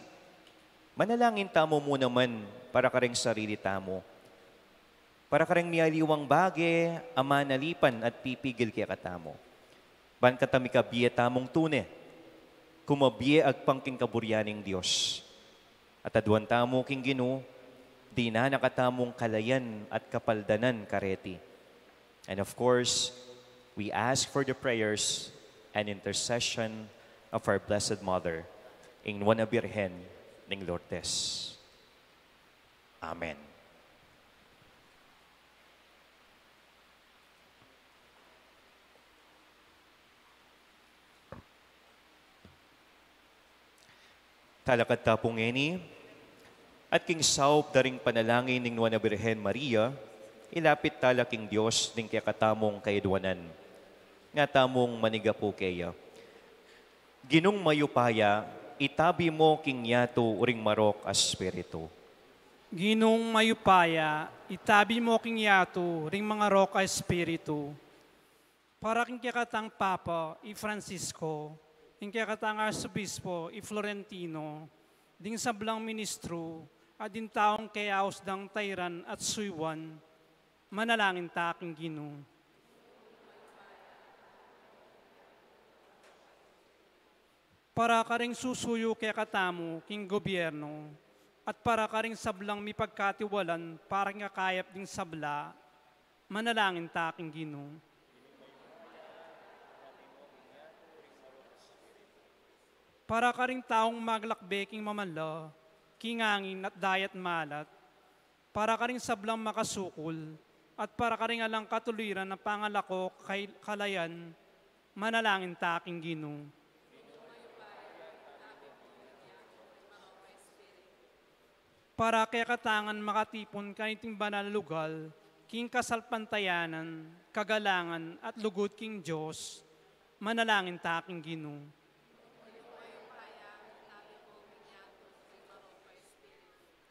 manalangin tamu mu naman para kareng sarili tamu. Para kareng miyaliwang bage a manalipan at pipigil kekatamu. Ban kata mikabie tamung tune, kumabie agpang king kaburian ning Dios. At aduan tamu king Ginu, dinan na katamung kalayan at kapaldanan kareti. And of course, We ask for the prayers and intercession of our Blessed Mother, ing Nuan a Birhen ning Lourdes. Amen. Talakad ta pu ngeni, at king saup da ring panalangin ning Nuan a Birhen Maria, ilapit tala king Dios ding kekatamung kayadwanan. Nga tamung manigapu keya. Ginung mayupaya, itabi mu king yatu ring marok a espiritu. Ginung mayupaya, itabi mu king yatu ring marok a espiritu. Para king kekatang Papa i Francisco, ing kekatang Arsobispo i Florentino, ding sablang ministru, at ding taung keyaus dang tairan at suyuan, manalangin ta king Ginu. Para karing susuyu kekatamu king gobyerno, at para karing sablang mipagkatiwalan para king kakayap ding sabla, manalangin ta king Ginu. Para karing taung maglakbe king mamanla, king angin at dayat malat, para karing sablang makasukul, at para karing alang katuliran a pangalako kay kalayan, manalangin ta king Ginu. Para kekatangan makatipun kaniting banal a lugal, king kasalpantayanan, kagalangan, at lugud king Dios, manalangin ta king Ginu.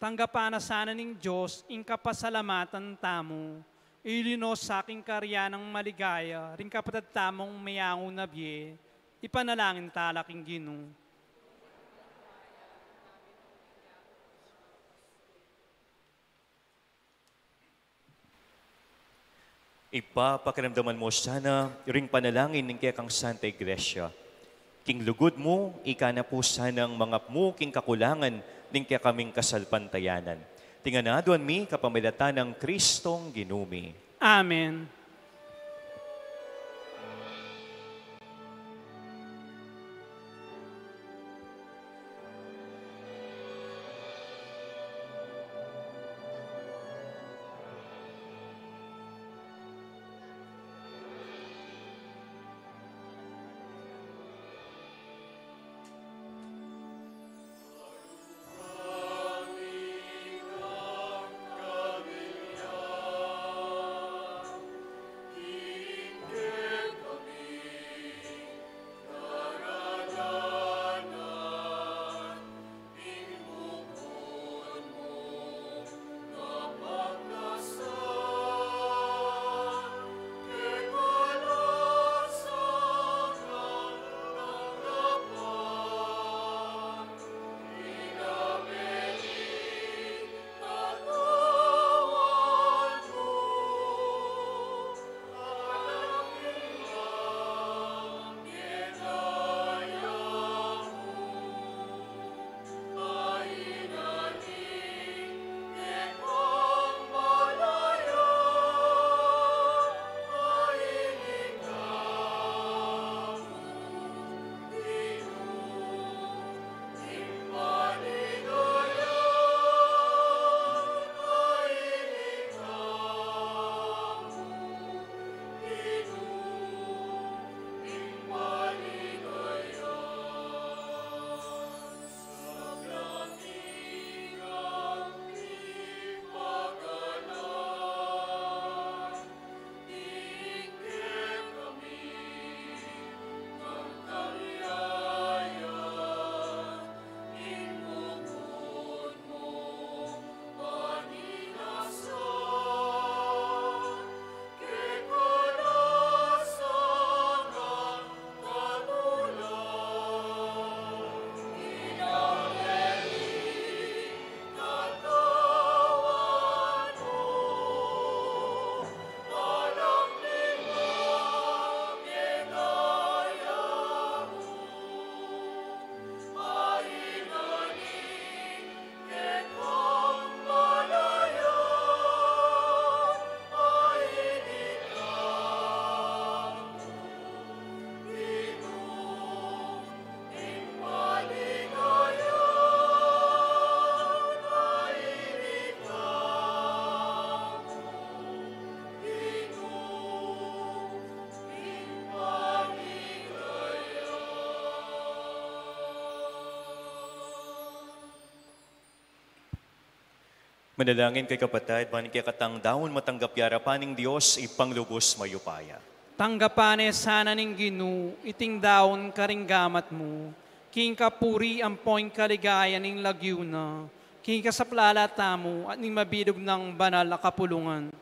Tanggapan na sana ning Dios ing kapasalamatan tamu, ilinus sa king karian nang maligaya ring kapatad tamung meyangu na bie, ipanalangin tala king Ginu. Ipapakiramdaman mu sana ring panalangin ning kekang Santa Iglesia. King lugud mu, ika na pu sanang mangapmu king kakulangan ning kekaming kasalpantayanan. Iti ngan aduan mi kapamilatan nang Kristong Ginu mi. Amen. Manalangin kayu, kapatad, ban ing kekatang daun matanggap ya arapan ning Dios Ibpang lubus mayupaya. Tanggapan ne sana ning Ginu iting daun karing gamat mu, king kapurian ampon kaligayan ning lagyu na, king kasaplalan tamu at ning mabilug nang banal a kapulungan.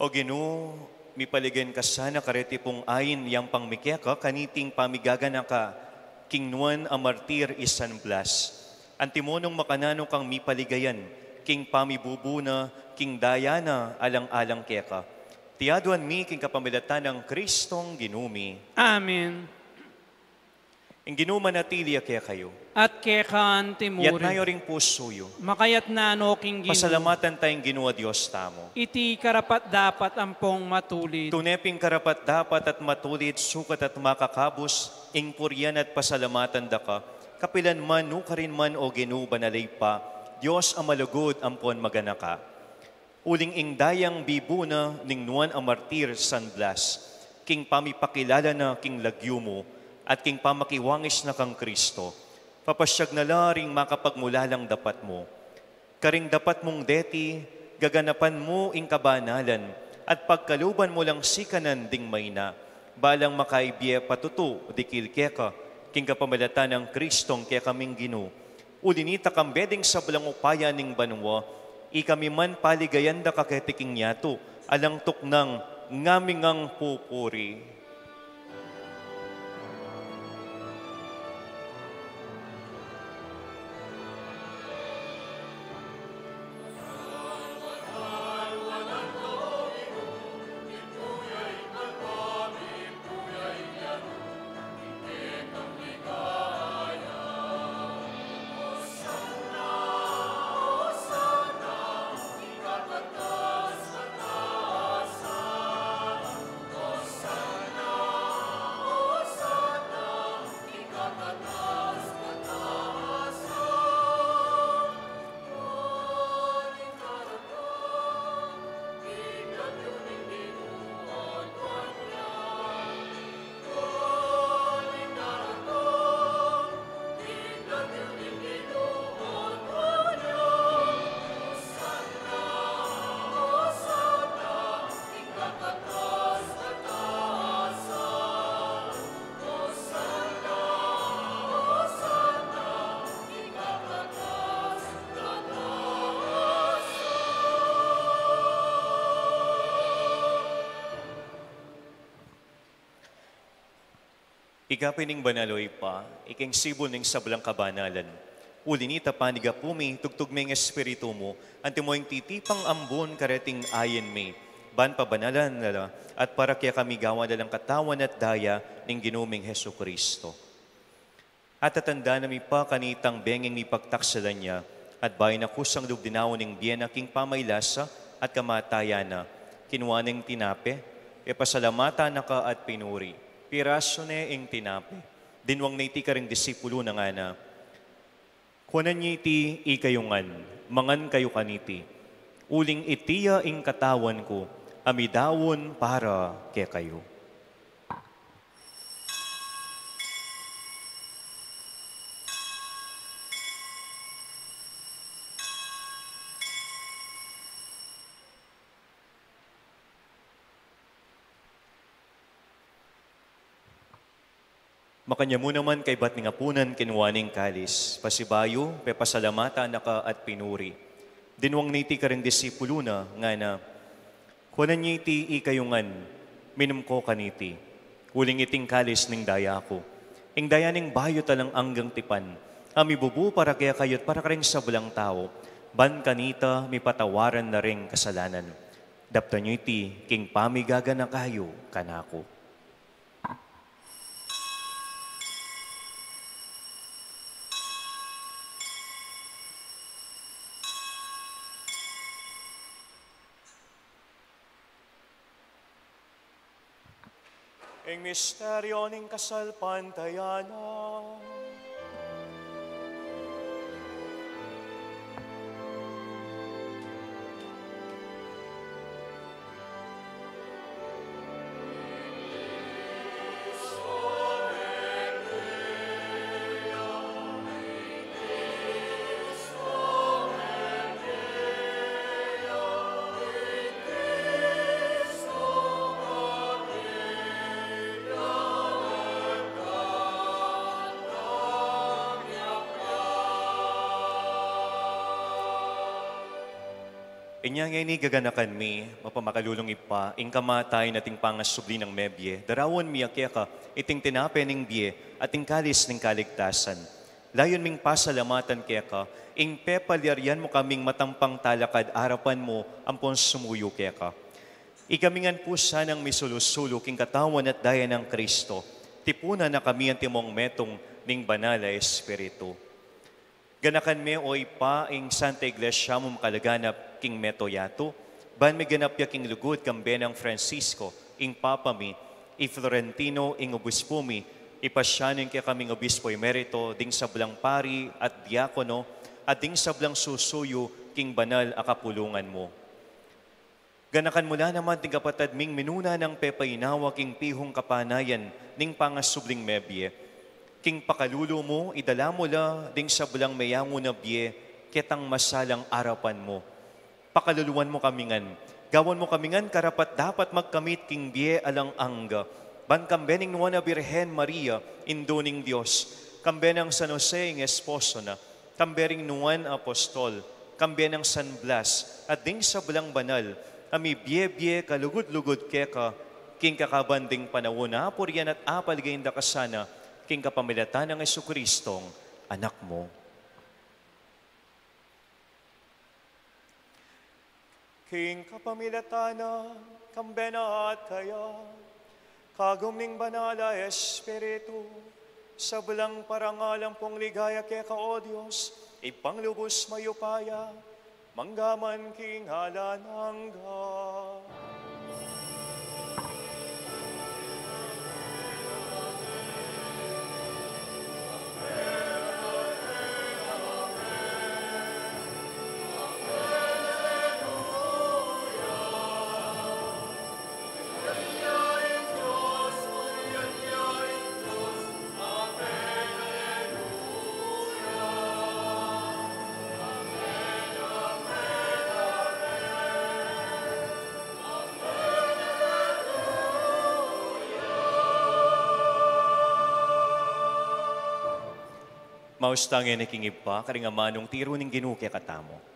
O Ginu, mipaligayan ka sana kareti pung ain yang pangmi keka kaniting pamigaganaka king nuan a martir i San Blas. Antimo nung makananu kang mipaligayan king pamibubu na king daya na alang-alang keka. Iti aduan mi king kapamilatan nang Kristong Ginu mi. Amen. Ing Ginu manatili ya kekayu. At keka anti mu rin. Itas yu ring pusu yu. Makaitas no king Ginu. Pasalamatan taya ing Ginu a Dios tamu. Iti karapat-dapat ampong matulid. Tune pin karapat-dapat at matulid, sukat at makakabus, ing purian at pasalamatan da ka, kapilan man, nukarin man, O Ginu, banal a Ibpa, Dios a malugud ampon maganaka. Uling ing dayang bibu na ning nuan a martir San Blas, king pamipakilala na king lagyu mu, at king pamakiwangis na kang Kristo, papasiag na la ring makapagmulalang dapat mu. Karing dapat mung deti, gaganapan mu ing kabanalan, at pagkaluban mu lang sikanan ding maina, balang makaibie patutu dikil keka, king kapamilatan nang Kristong kekaming Ginu. Uli nita, kambe ding sablang upaya ning banua, ikami man paligayan da ka keti king yatu, alang tuknang ngami ngang pupuri. Ika pin ing banal, o Ibpa, ika ing sibul ning sablang kabanalan. Uli nita, panigapu mi, tugtug me ing Espiritu mu, antimo ing titipang ambun kareting ain mi, ban pabanalan na la, at para kekami gawan na lang katawan at daya ning Ginu ming Jesucristo. At tatandanan mi pa kanitang benging mipagtaksalan ya, at bayu na kusang lub dinaun ing bie na king pamailasa at kamatayan na, kinua ne ing tinape, pepasalamatan na ka at pinuri, pirasu ne ing tinape, dinwang na iti karing disipulu na ngana, Kuanan ye iti ikayu ngan, mangan kayu kaniti, uling iti ya ing katawan ku a midaun para kekayu. Makanyan mu naman kaybat ning apunan, kinua ne ing kalis, pasibayu, pepasalamatan na ka at pinuri, dinwang na iti karing disipulu na, ngana, Kuanan ye iti ikayu ngan, minum ko kaniti, uling iti ing kalis ning daya ku, ing daya ning bayu at alang anggang tipan, a mibubu para kekayu at para karing sablang tau, ban kanita mipatawaran na ring kasalanan. Daptan yu iti king pamigaganaka yu kanaku. Ing misteryo ning kasalpantayanan. Inya ngeni gaganakan mi, mapamakalulung Ibpa, ing kamatayan at ing pangasubli nang mebie, daraun mi keka iting tinape ning bie at ing kalis ning kaligtasan. Layun ming pasalamatan keka ing pepalyarian mu kaming matampang talakad arapan mu ampon sumuyu keka. Ikami ngan pu sanang misulu-sulu king katawan at daya nang Kristo, tipunan na kami antimong metung ning Banal a Espiritu. Ganakan me, o Ibpa, ing Santa Iglesia mung makalaganap king mabilug a yatu, ban miganap ya king lugud kambe nang Francisco, ing Papa mi, i Florentino, ing Obispo mi, ipasya neng kekaming Obispo Emerito, ding sablang pari at diakono, at ding sablang susuyu king banal a kapulungan mu. Ganakan mu la naman ding kapatad ming minuna nang pepainawa king pihung kapanayan ning pangasubling mebie. King pakalulu mu, idala mu la ding sablang meyangu na bie ketang masalang arapan mu. Pakaluluan mu kami ngan. Gawan mu kami ngan karapat-dapat magkamit king bie alang angga. Ban kambe ning Nuan a Birhen Maria, Indu ning Dios, kambe nang San Jose ing esposo na, kambe ring nuan a apostol, kambe nang San Blas, at ding sablang banal, a mibie-bie kalugud-lugud keka, king kakaban ding panaun, apurian at apaligaya da ka sana, king kapamilatan nang Jesucristong Anak mu. King kapamilatan na, kambe na at kaya, kagum ning Banal a Espiritu, sablang parangal ampong ligaya keka, o Dios, Ibpang lubus mayupaya, mangga man king alang angga. Maus tang ene king Ibpa, karing amanung tiru ning Ginu kekatamu.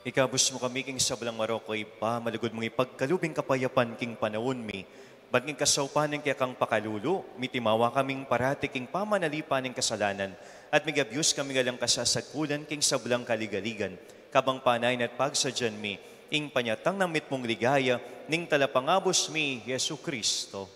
Ikabus mu kami king sablang marok, o Ibpa, malugud mung ipagkalub ing kapayapan king panaun mi, ban king kasaupan ning kekang pakalulu, mitimawa kaming parati king pamanalipan ning kasalanan, at migabus kami alang kasasagkulan king sablang kaligaligan, kabang panayan at pagsadyan mi Ing panyatang nang mitmung ligaya ning Talapangabus mi, Jesucristo.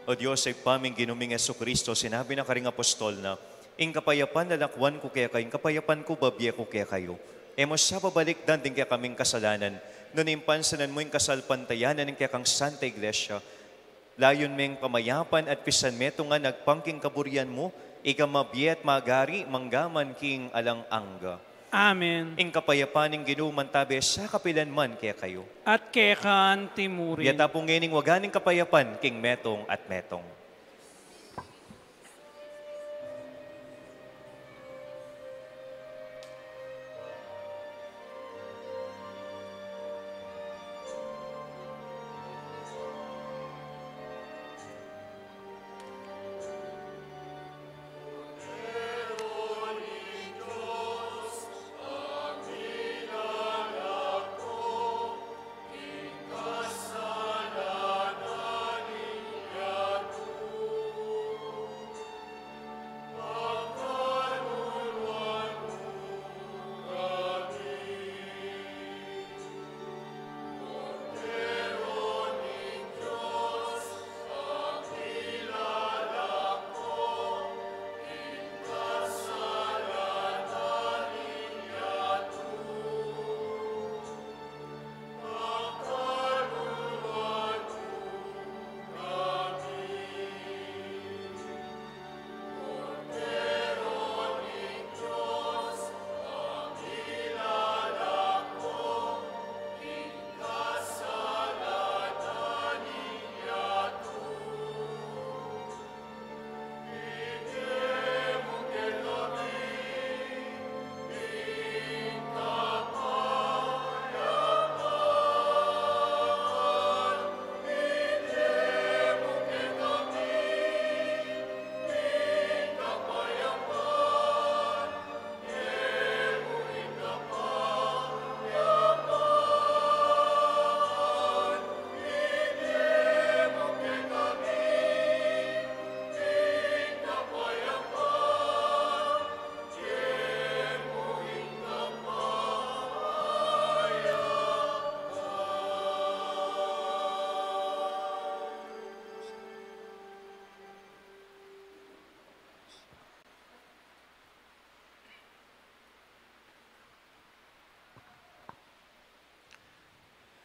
O Dios, Ibpa ming Ginu ming Jesucristo, sinabi na karing apostol na, "Ing kapayapan lalakwan ku kekayu, ing kapayapan ku babie ku kekayu." E mu sa babalikdan ding kekaming kasalanan, nune ing pansanan mu ing kasalpantayanan ning kekang Santa Iglesia. Layun meng pamayapan at pisan metungan agpang king kaburian mu, ika mabie at magari mangga man king alang angga. Amen. Ing kapayapan ning Ginu mantabe sa kapilan man kekayu. At keka anti mu rin. Iyatapung ngening waga ning kapayapan king metung at metung.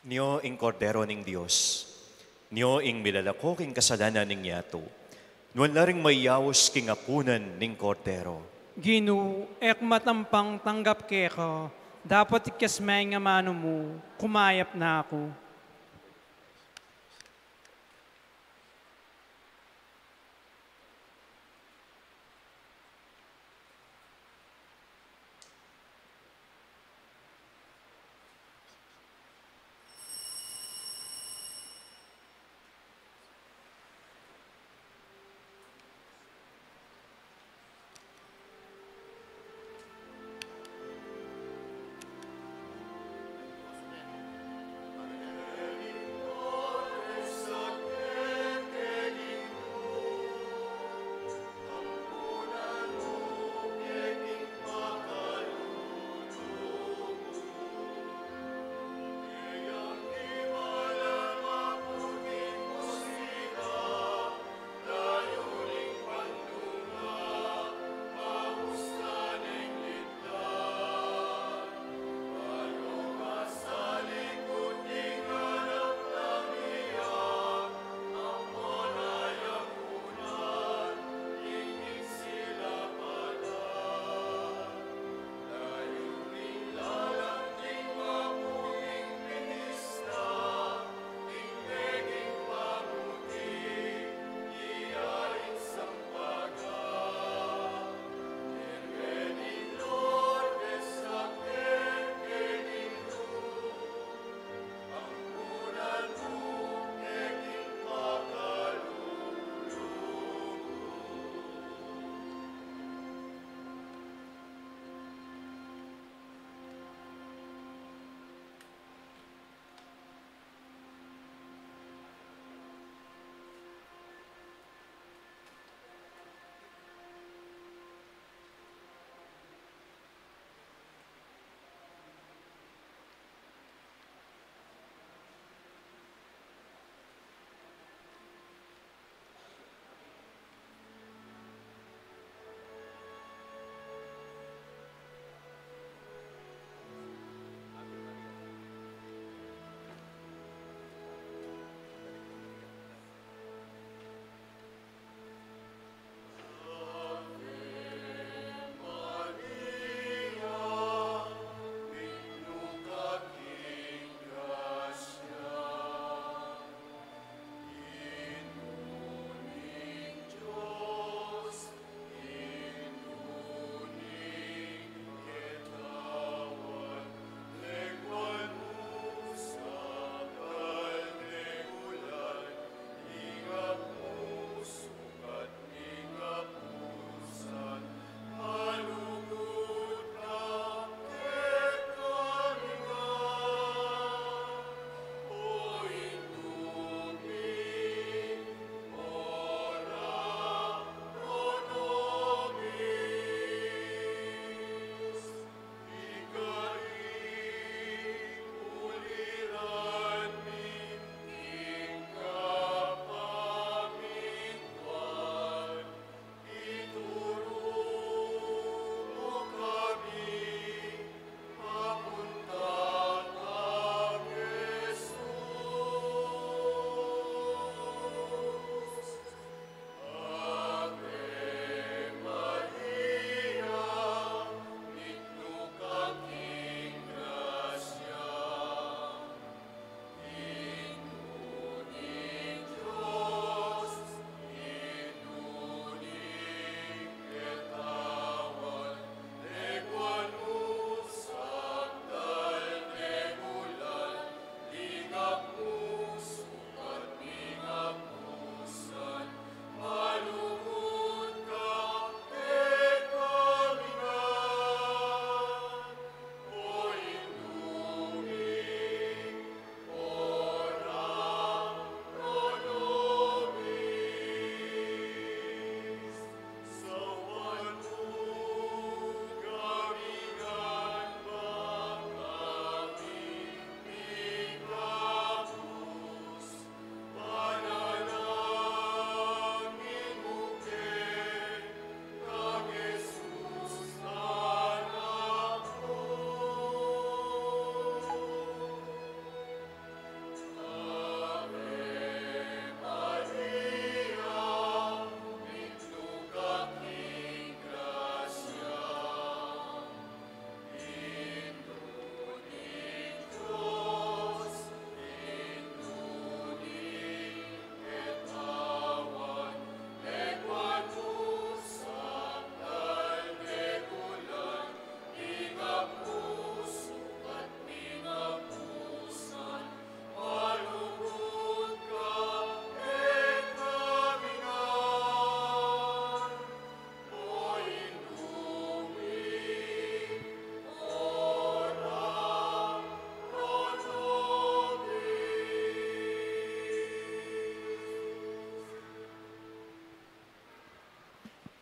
Nyo ing Kordero ning Dios. Nyo ing milalako king kasalanan ning yatu. Nuan la ring mayaus king apunan ning Kordero. Ginu, e ku matampang tanggap keka, dapot ikes me ing amanu mu, kumayap na ku.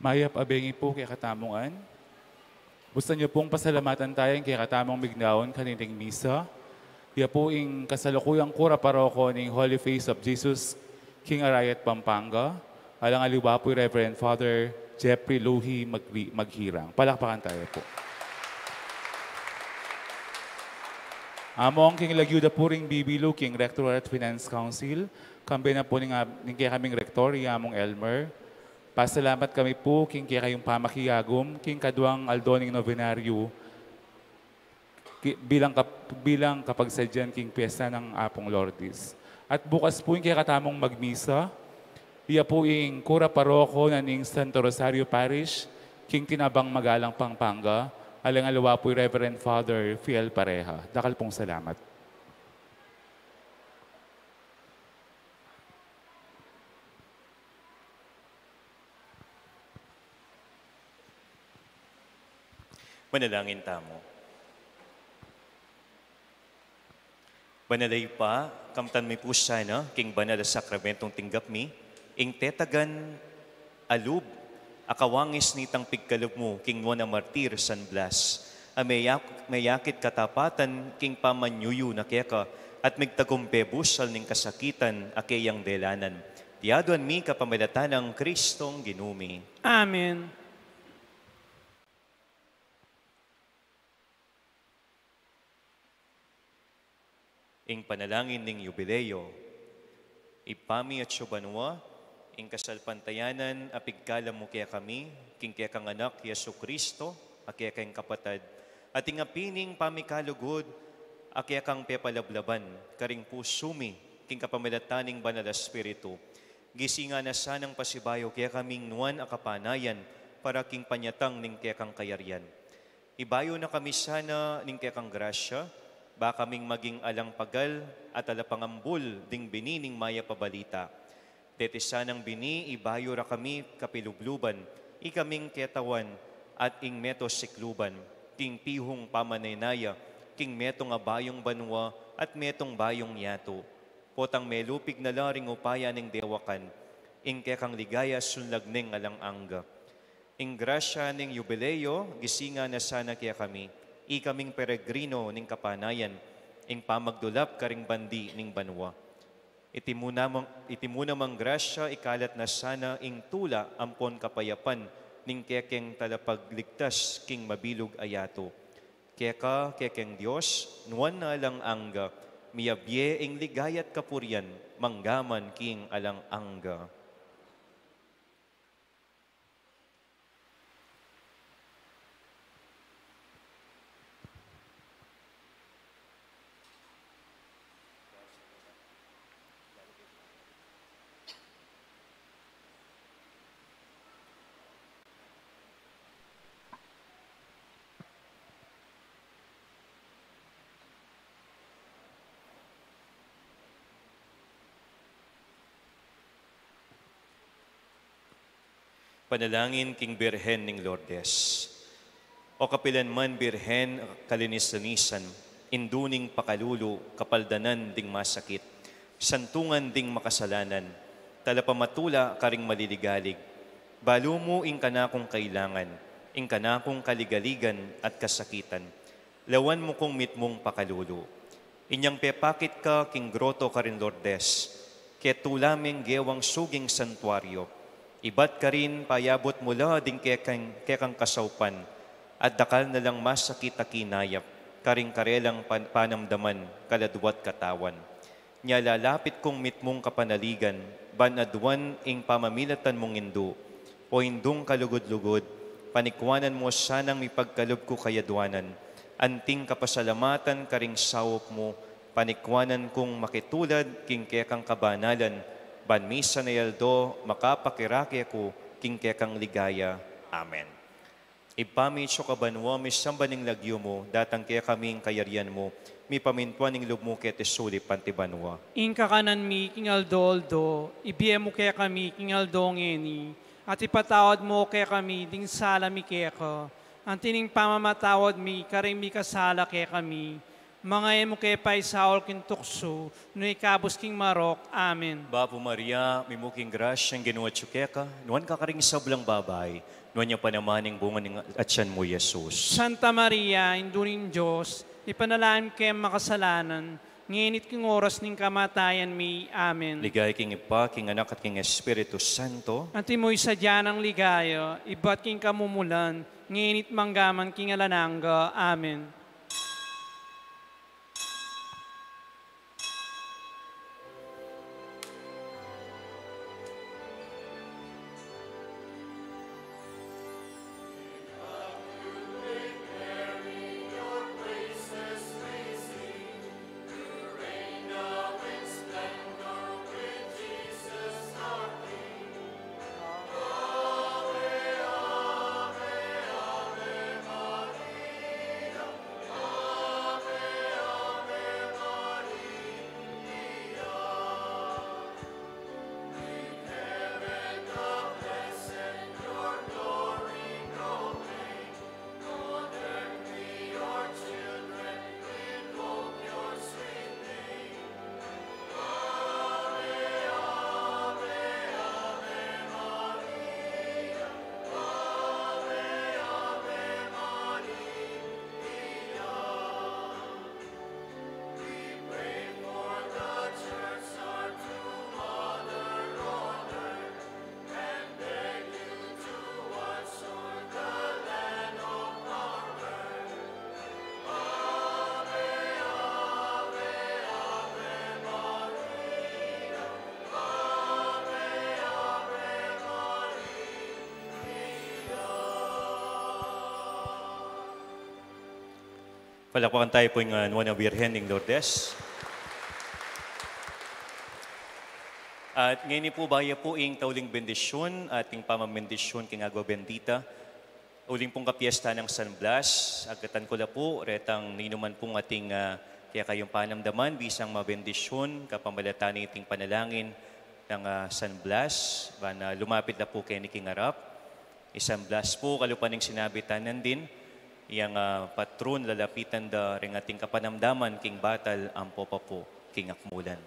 Mayap a bengi pu kekatamung ngan. Bustan yu pung pasalamatan taya ing kekatamung mignaun kaniting misa. Ya pu ing kasalukuyang kura paroko ning Holy Face of Jesus king Arayat, Pampanga. Alang aliwa pu i Reverend Father Jeffrey Luhi Magri-, Maghirang. Palakpakan taya pu. Among king lagyu da pu ring bibilu king Rectoral at Finance Council, kambe na pu ning, ning kekaming Rector, i Among Elmer. Pasalamat kami pu king kekayung pamakiagum king kaduang aldo ning nobenaryo ki-, bilang kap-, bilang kapagsadyan king piyesta nang Apung Lourdes. At bukas pu ing kekatamung magmisa, iya pu ing kura paroko na ning Santo Rosario Parish, king Tinabang, Magalang, Pampanga, alang aliwa pu i Reverend Father Fiel Pareja. Dakal pung salamat. Manalangin tamu. Banal a Ibpa, kamtan mi pu sana king banal a sakramentong tinggap mi, ing tetagan a lub a kawangis nitang pigkalub mu king nuan a martir San Blas, a meyak-, meyakit katapatan king pamanyuyu na keka at migtagumpe busal ning kasakitan a keyang delanan. Iti aduan mi kapamilatan nang Kristong Ginu mi. Amen. Ing panalangin ning Yubileo. Ibpa mi atsu ka banua, ing kasalpantayanan a pigkalam mu kekami king kekang Anak, Jesucristo, a kekeng kapatad, at ing apining pamikalugud a kekang pepalablaban karing pusu mi king kapamilatan ning Banal a Espiritu, gisingan na sanang pasibayu kekaming nuan a kapanayan para king panyatang ning kekang kayarian. Ibayu na kami sana ning kekang grasya, ba kaming maging alang pagal at alapangambul ding bini ning mayap a balita. Deti sanang bini ibayu ra kami kapilubluban, ikaming ketawan at ing meto sikluban, king pihung pamanenaya, king metung a bayung banua at metung bayung yatu. Potang melupig na la ring upaya ning dewakan, ing kekang ligaya sunlag neng alang angga. Ing grasya ning Yubileo, gisingan na sana kekami, ikaming peregrino ning kapanayan, ing pamagdulap karing bandi ning banua. Iti mu namang, iti mu namang grasya, ikalat na sana ing tula ampon kapayapan ning kekeng talapagligtas king mabilug a yatu. Keka, kekeng Dios, nuan na alang angga, miyabie ing ligaya't kapurian, manggaman king alang angga. Panalangin king Birhen ning Lourdes. O kapilan man Birhen kalinis-linisan, indu ning pakalulu, kapaldanan ding masakit, santungan ding makasalanan, talapamatula karing maliligalig, balu mu ing kanakung kailangan, ing kanakung kaligaligan at kasakitan. Lawan mu kung mitmung pakalulu. Inyang pepakit ka king groto karin Lourdes, ketula ming gewang suging santuario. Ibat karin payabut mu la ding kekang, kekang kasaupan, at dakal na lang masakit a kinayap, karing karelang pan-, panamdaman, kaladua't katawan. Nya lalapit kung mitmung kapanaligan, ban aduan ing pamamilatan mung indu, o indung kalugud-lugud, panikwanan mu sanang mipagkalub ku kayaduanan, anting kapasalamatan karing saup mu, panikwanan kung makitulad king kekang kabanalan, ban misan a aldo makapakirake ku king kekang ligaya. Amen. Ibpa mi, atsu ka banua, misamban ing lagyu mu, datang kekami ing kayarian mu, mipamintuan ing lub mu keti sulip anti banua. Ing kakanan mi king aldo-aldo, ibie mu kekami king aldo ngeni, at ipatawad mu kekami ding sala mi keka, anti ning pamamatawad mi karing mikasala kekami, Manga e mu ke paisaul king tuksu, nune ikabus king marok. Amen. Bapu Maria, mitmu ka king grasya, ing Ginu atyu keka, nuan ka karing sablang babai, nuan ya pa naman ing bunga ning atian mu, Jesus. Santa Maria, Indu ning Dios, ipanalangin mu kaming makasalanan, ngeni at king oras ning kamatayan mi. Amen. Ligaya king Ibpa, king Anak, at king Espiritu Santo. Antimo ing sadya nang ligaya, ibat king kamumulan, ngeni at mangga man king alang angga. Amen. Palakpakan tayu pu ing, ah, Nuan a Birhen ning Lourdes. At ngeni pu, bayu pu ing tauling bendisyun at ing pamambendisyun king agua bendita, uling pung kapiesta nang San Blas, agkatan ku la pu retang ninuman pung ating, ah, kekayung panamdaman, bisang mabendisyun kapamilatan niting panalangin nang, ah, San Blas, ban, ah, lumapit la pu keni king arap. I San Blas pu, kalupa ning sinabi tamu nandin, yang, ah, patron, lalapitan da ring ating kapanamdaman king batal ampo pa pu king akmulan.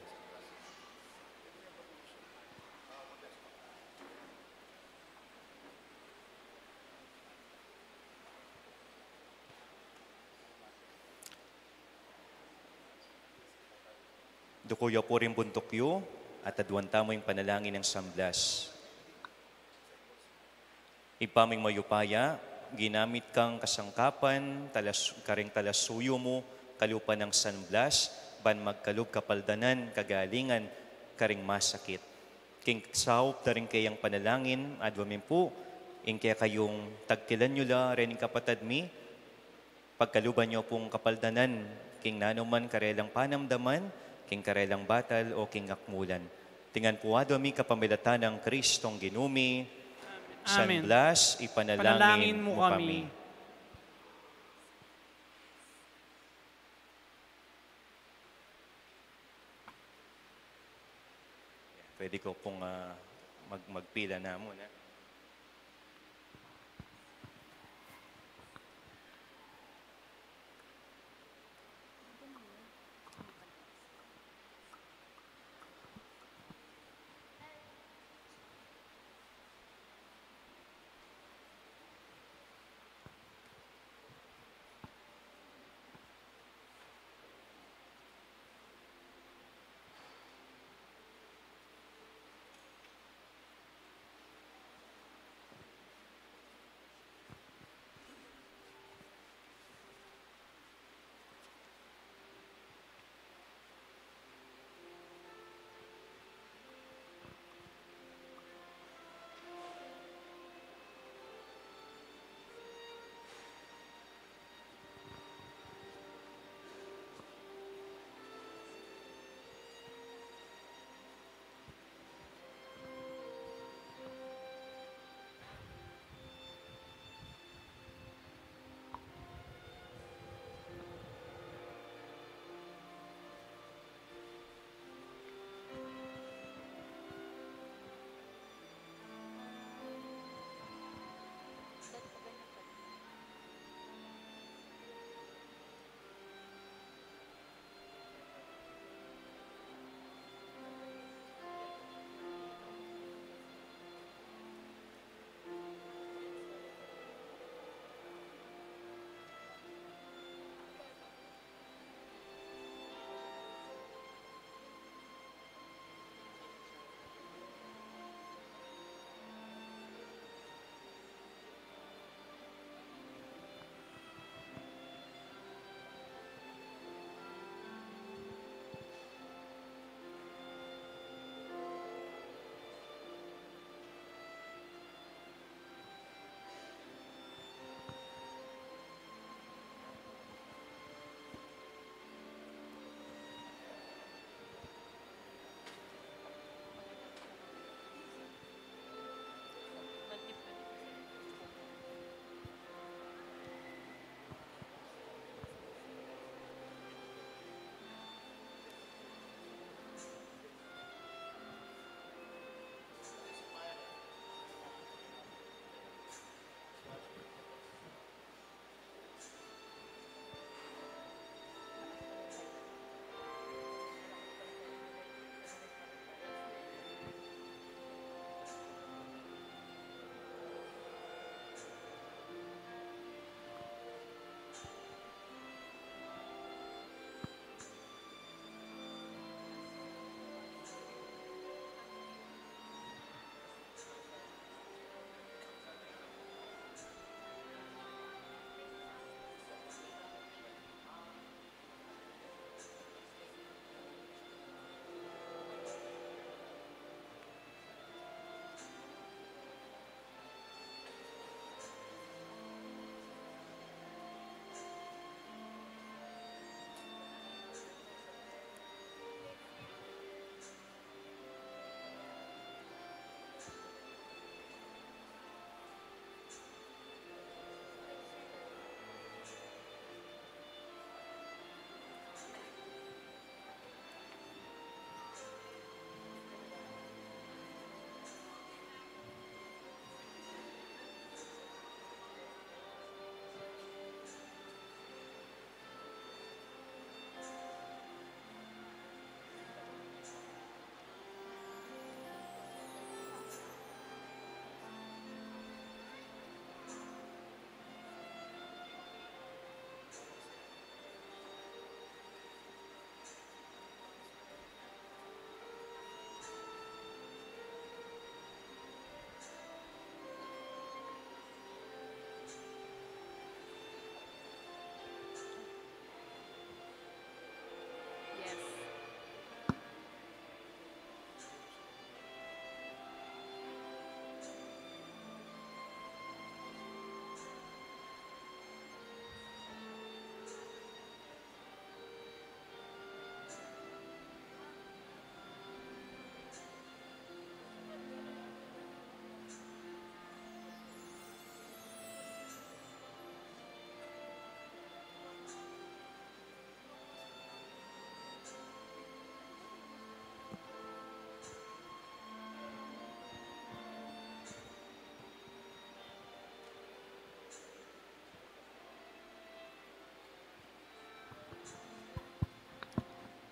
Duku yu pu ring buntuk yu, at aduan tamu ing panalangin nang San Blas. Ibpa ming mayupaya, ginamit kang kasangkapan, talas-, karing talasuyu mu, kalupa nang San Blas, ban magkalub kapaldanan, kagalingan, karing masakit. King saup da ring keyang panalangin, adwan mi pu ing kekayung tagkilan yu la reng kapatad mi, pagkaluban yu pung kapaldanan king nanuman karelang panamdaman, king karelang batal o king akmulan. Iti ngan pu adwan mi kapamilatan nang Kristong Ginu mi. Amen. San Blas, ipanalangin mu kami. Pwede ko pong, ah, mag-, magpila na muna.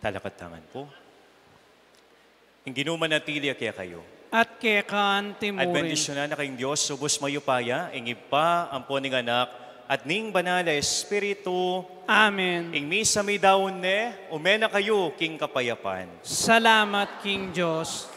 Alakad tangan pu. Ing Ginu manatili ya kekayu. At keka naman murin. At bendisyunan na kayung Dios, lubus mayupaya, ing Ibpa, ampo ning Anak, at ning Banal a Espiritu. Amen. Ing misa meyari ne, ume na kayu king kapayapan. Salamat king Dios.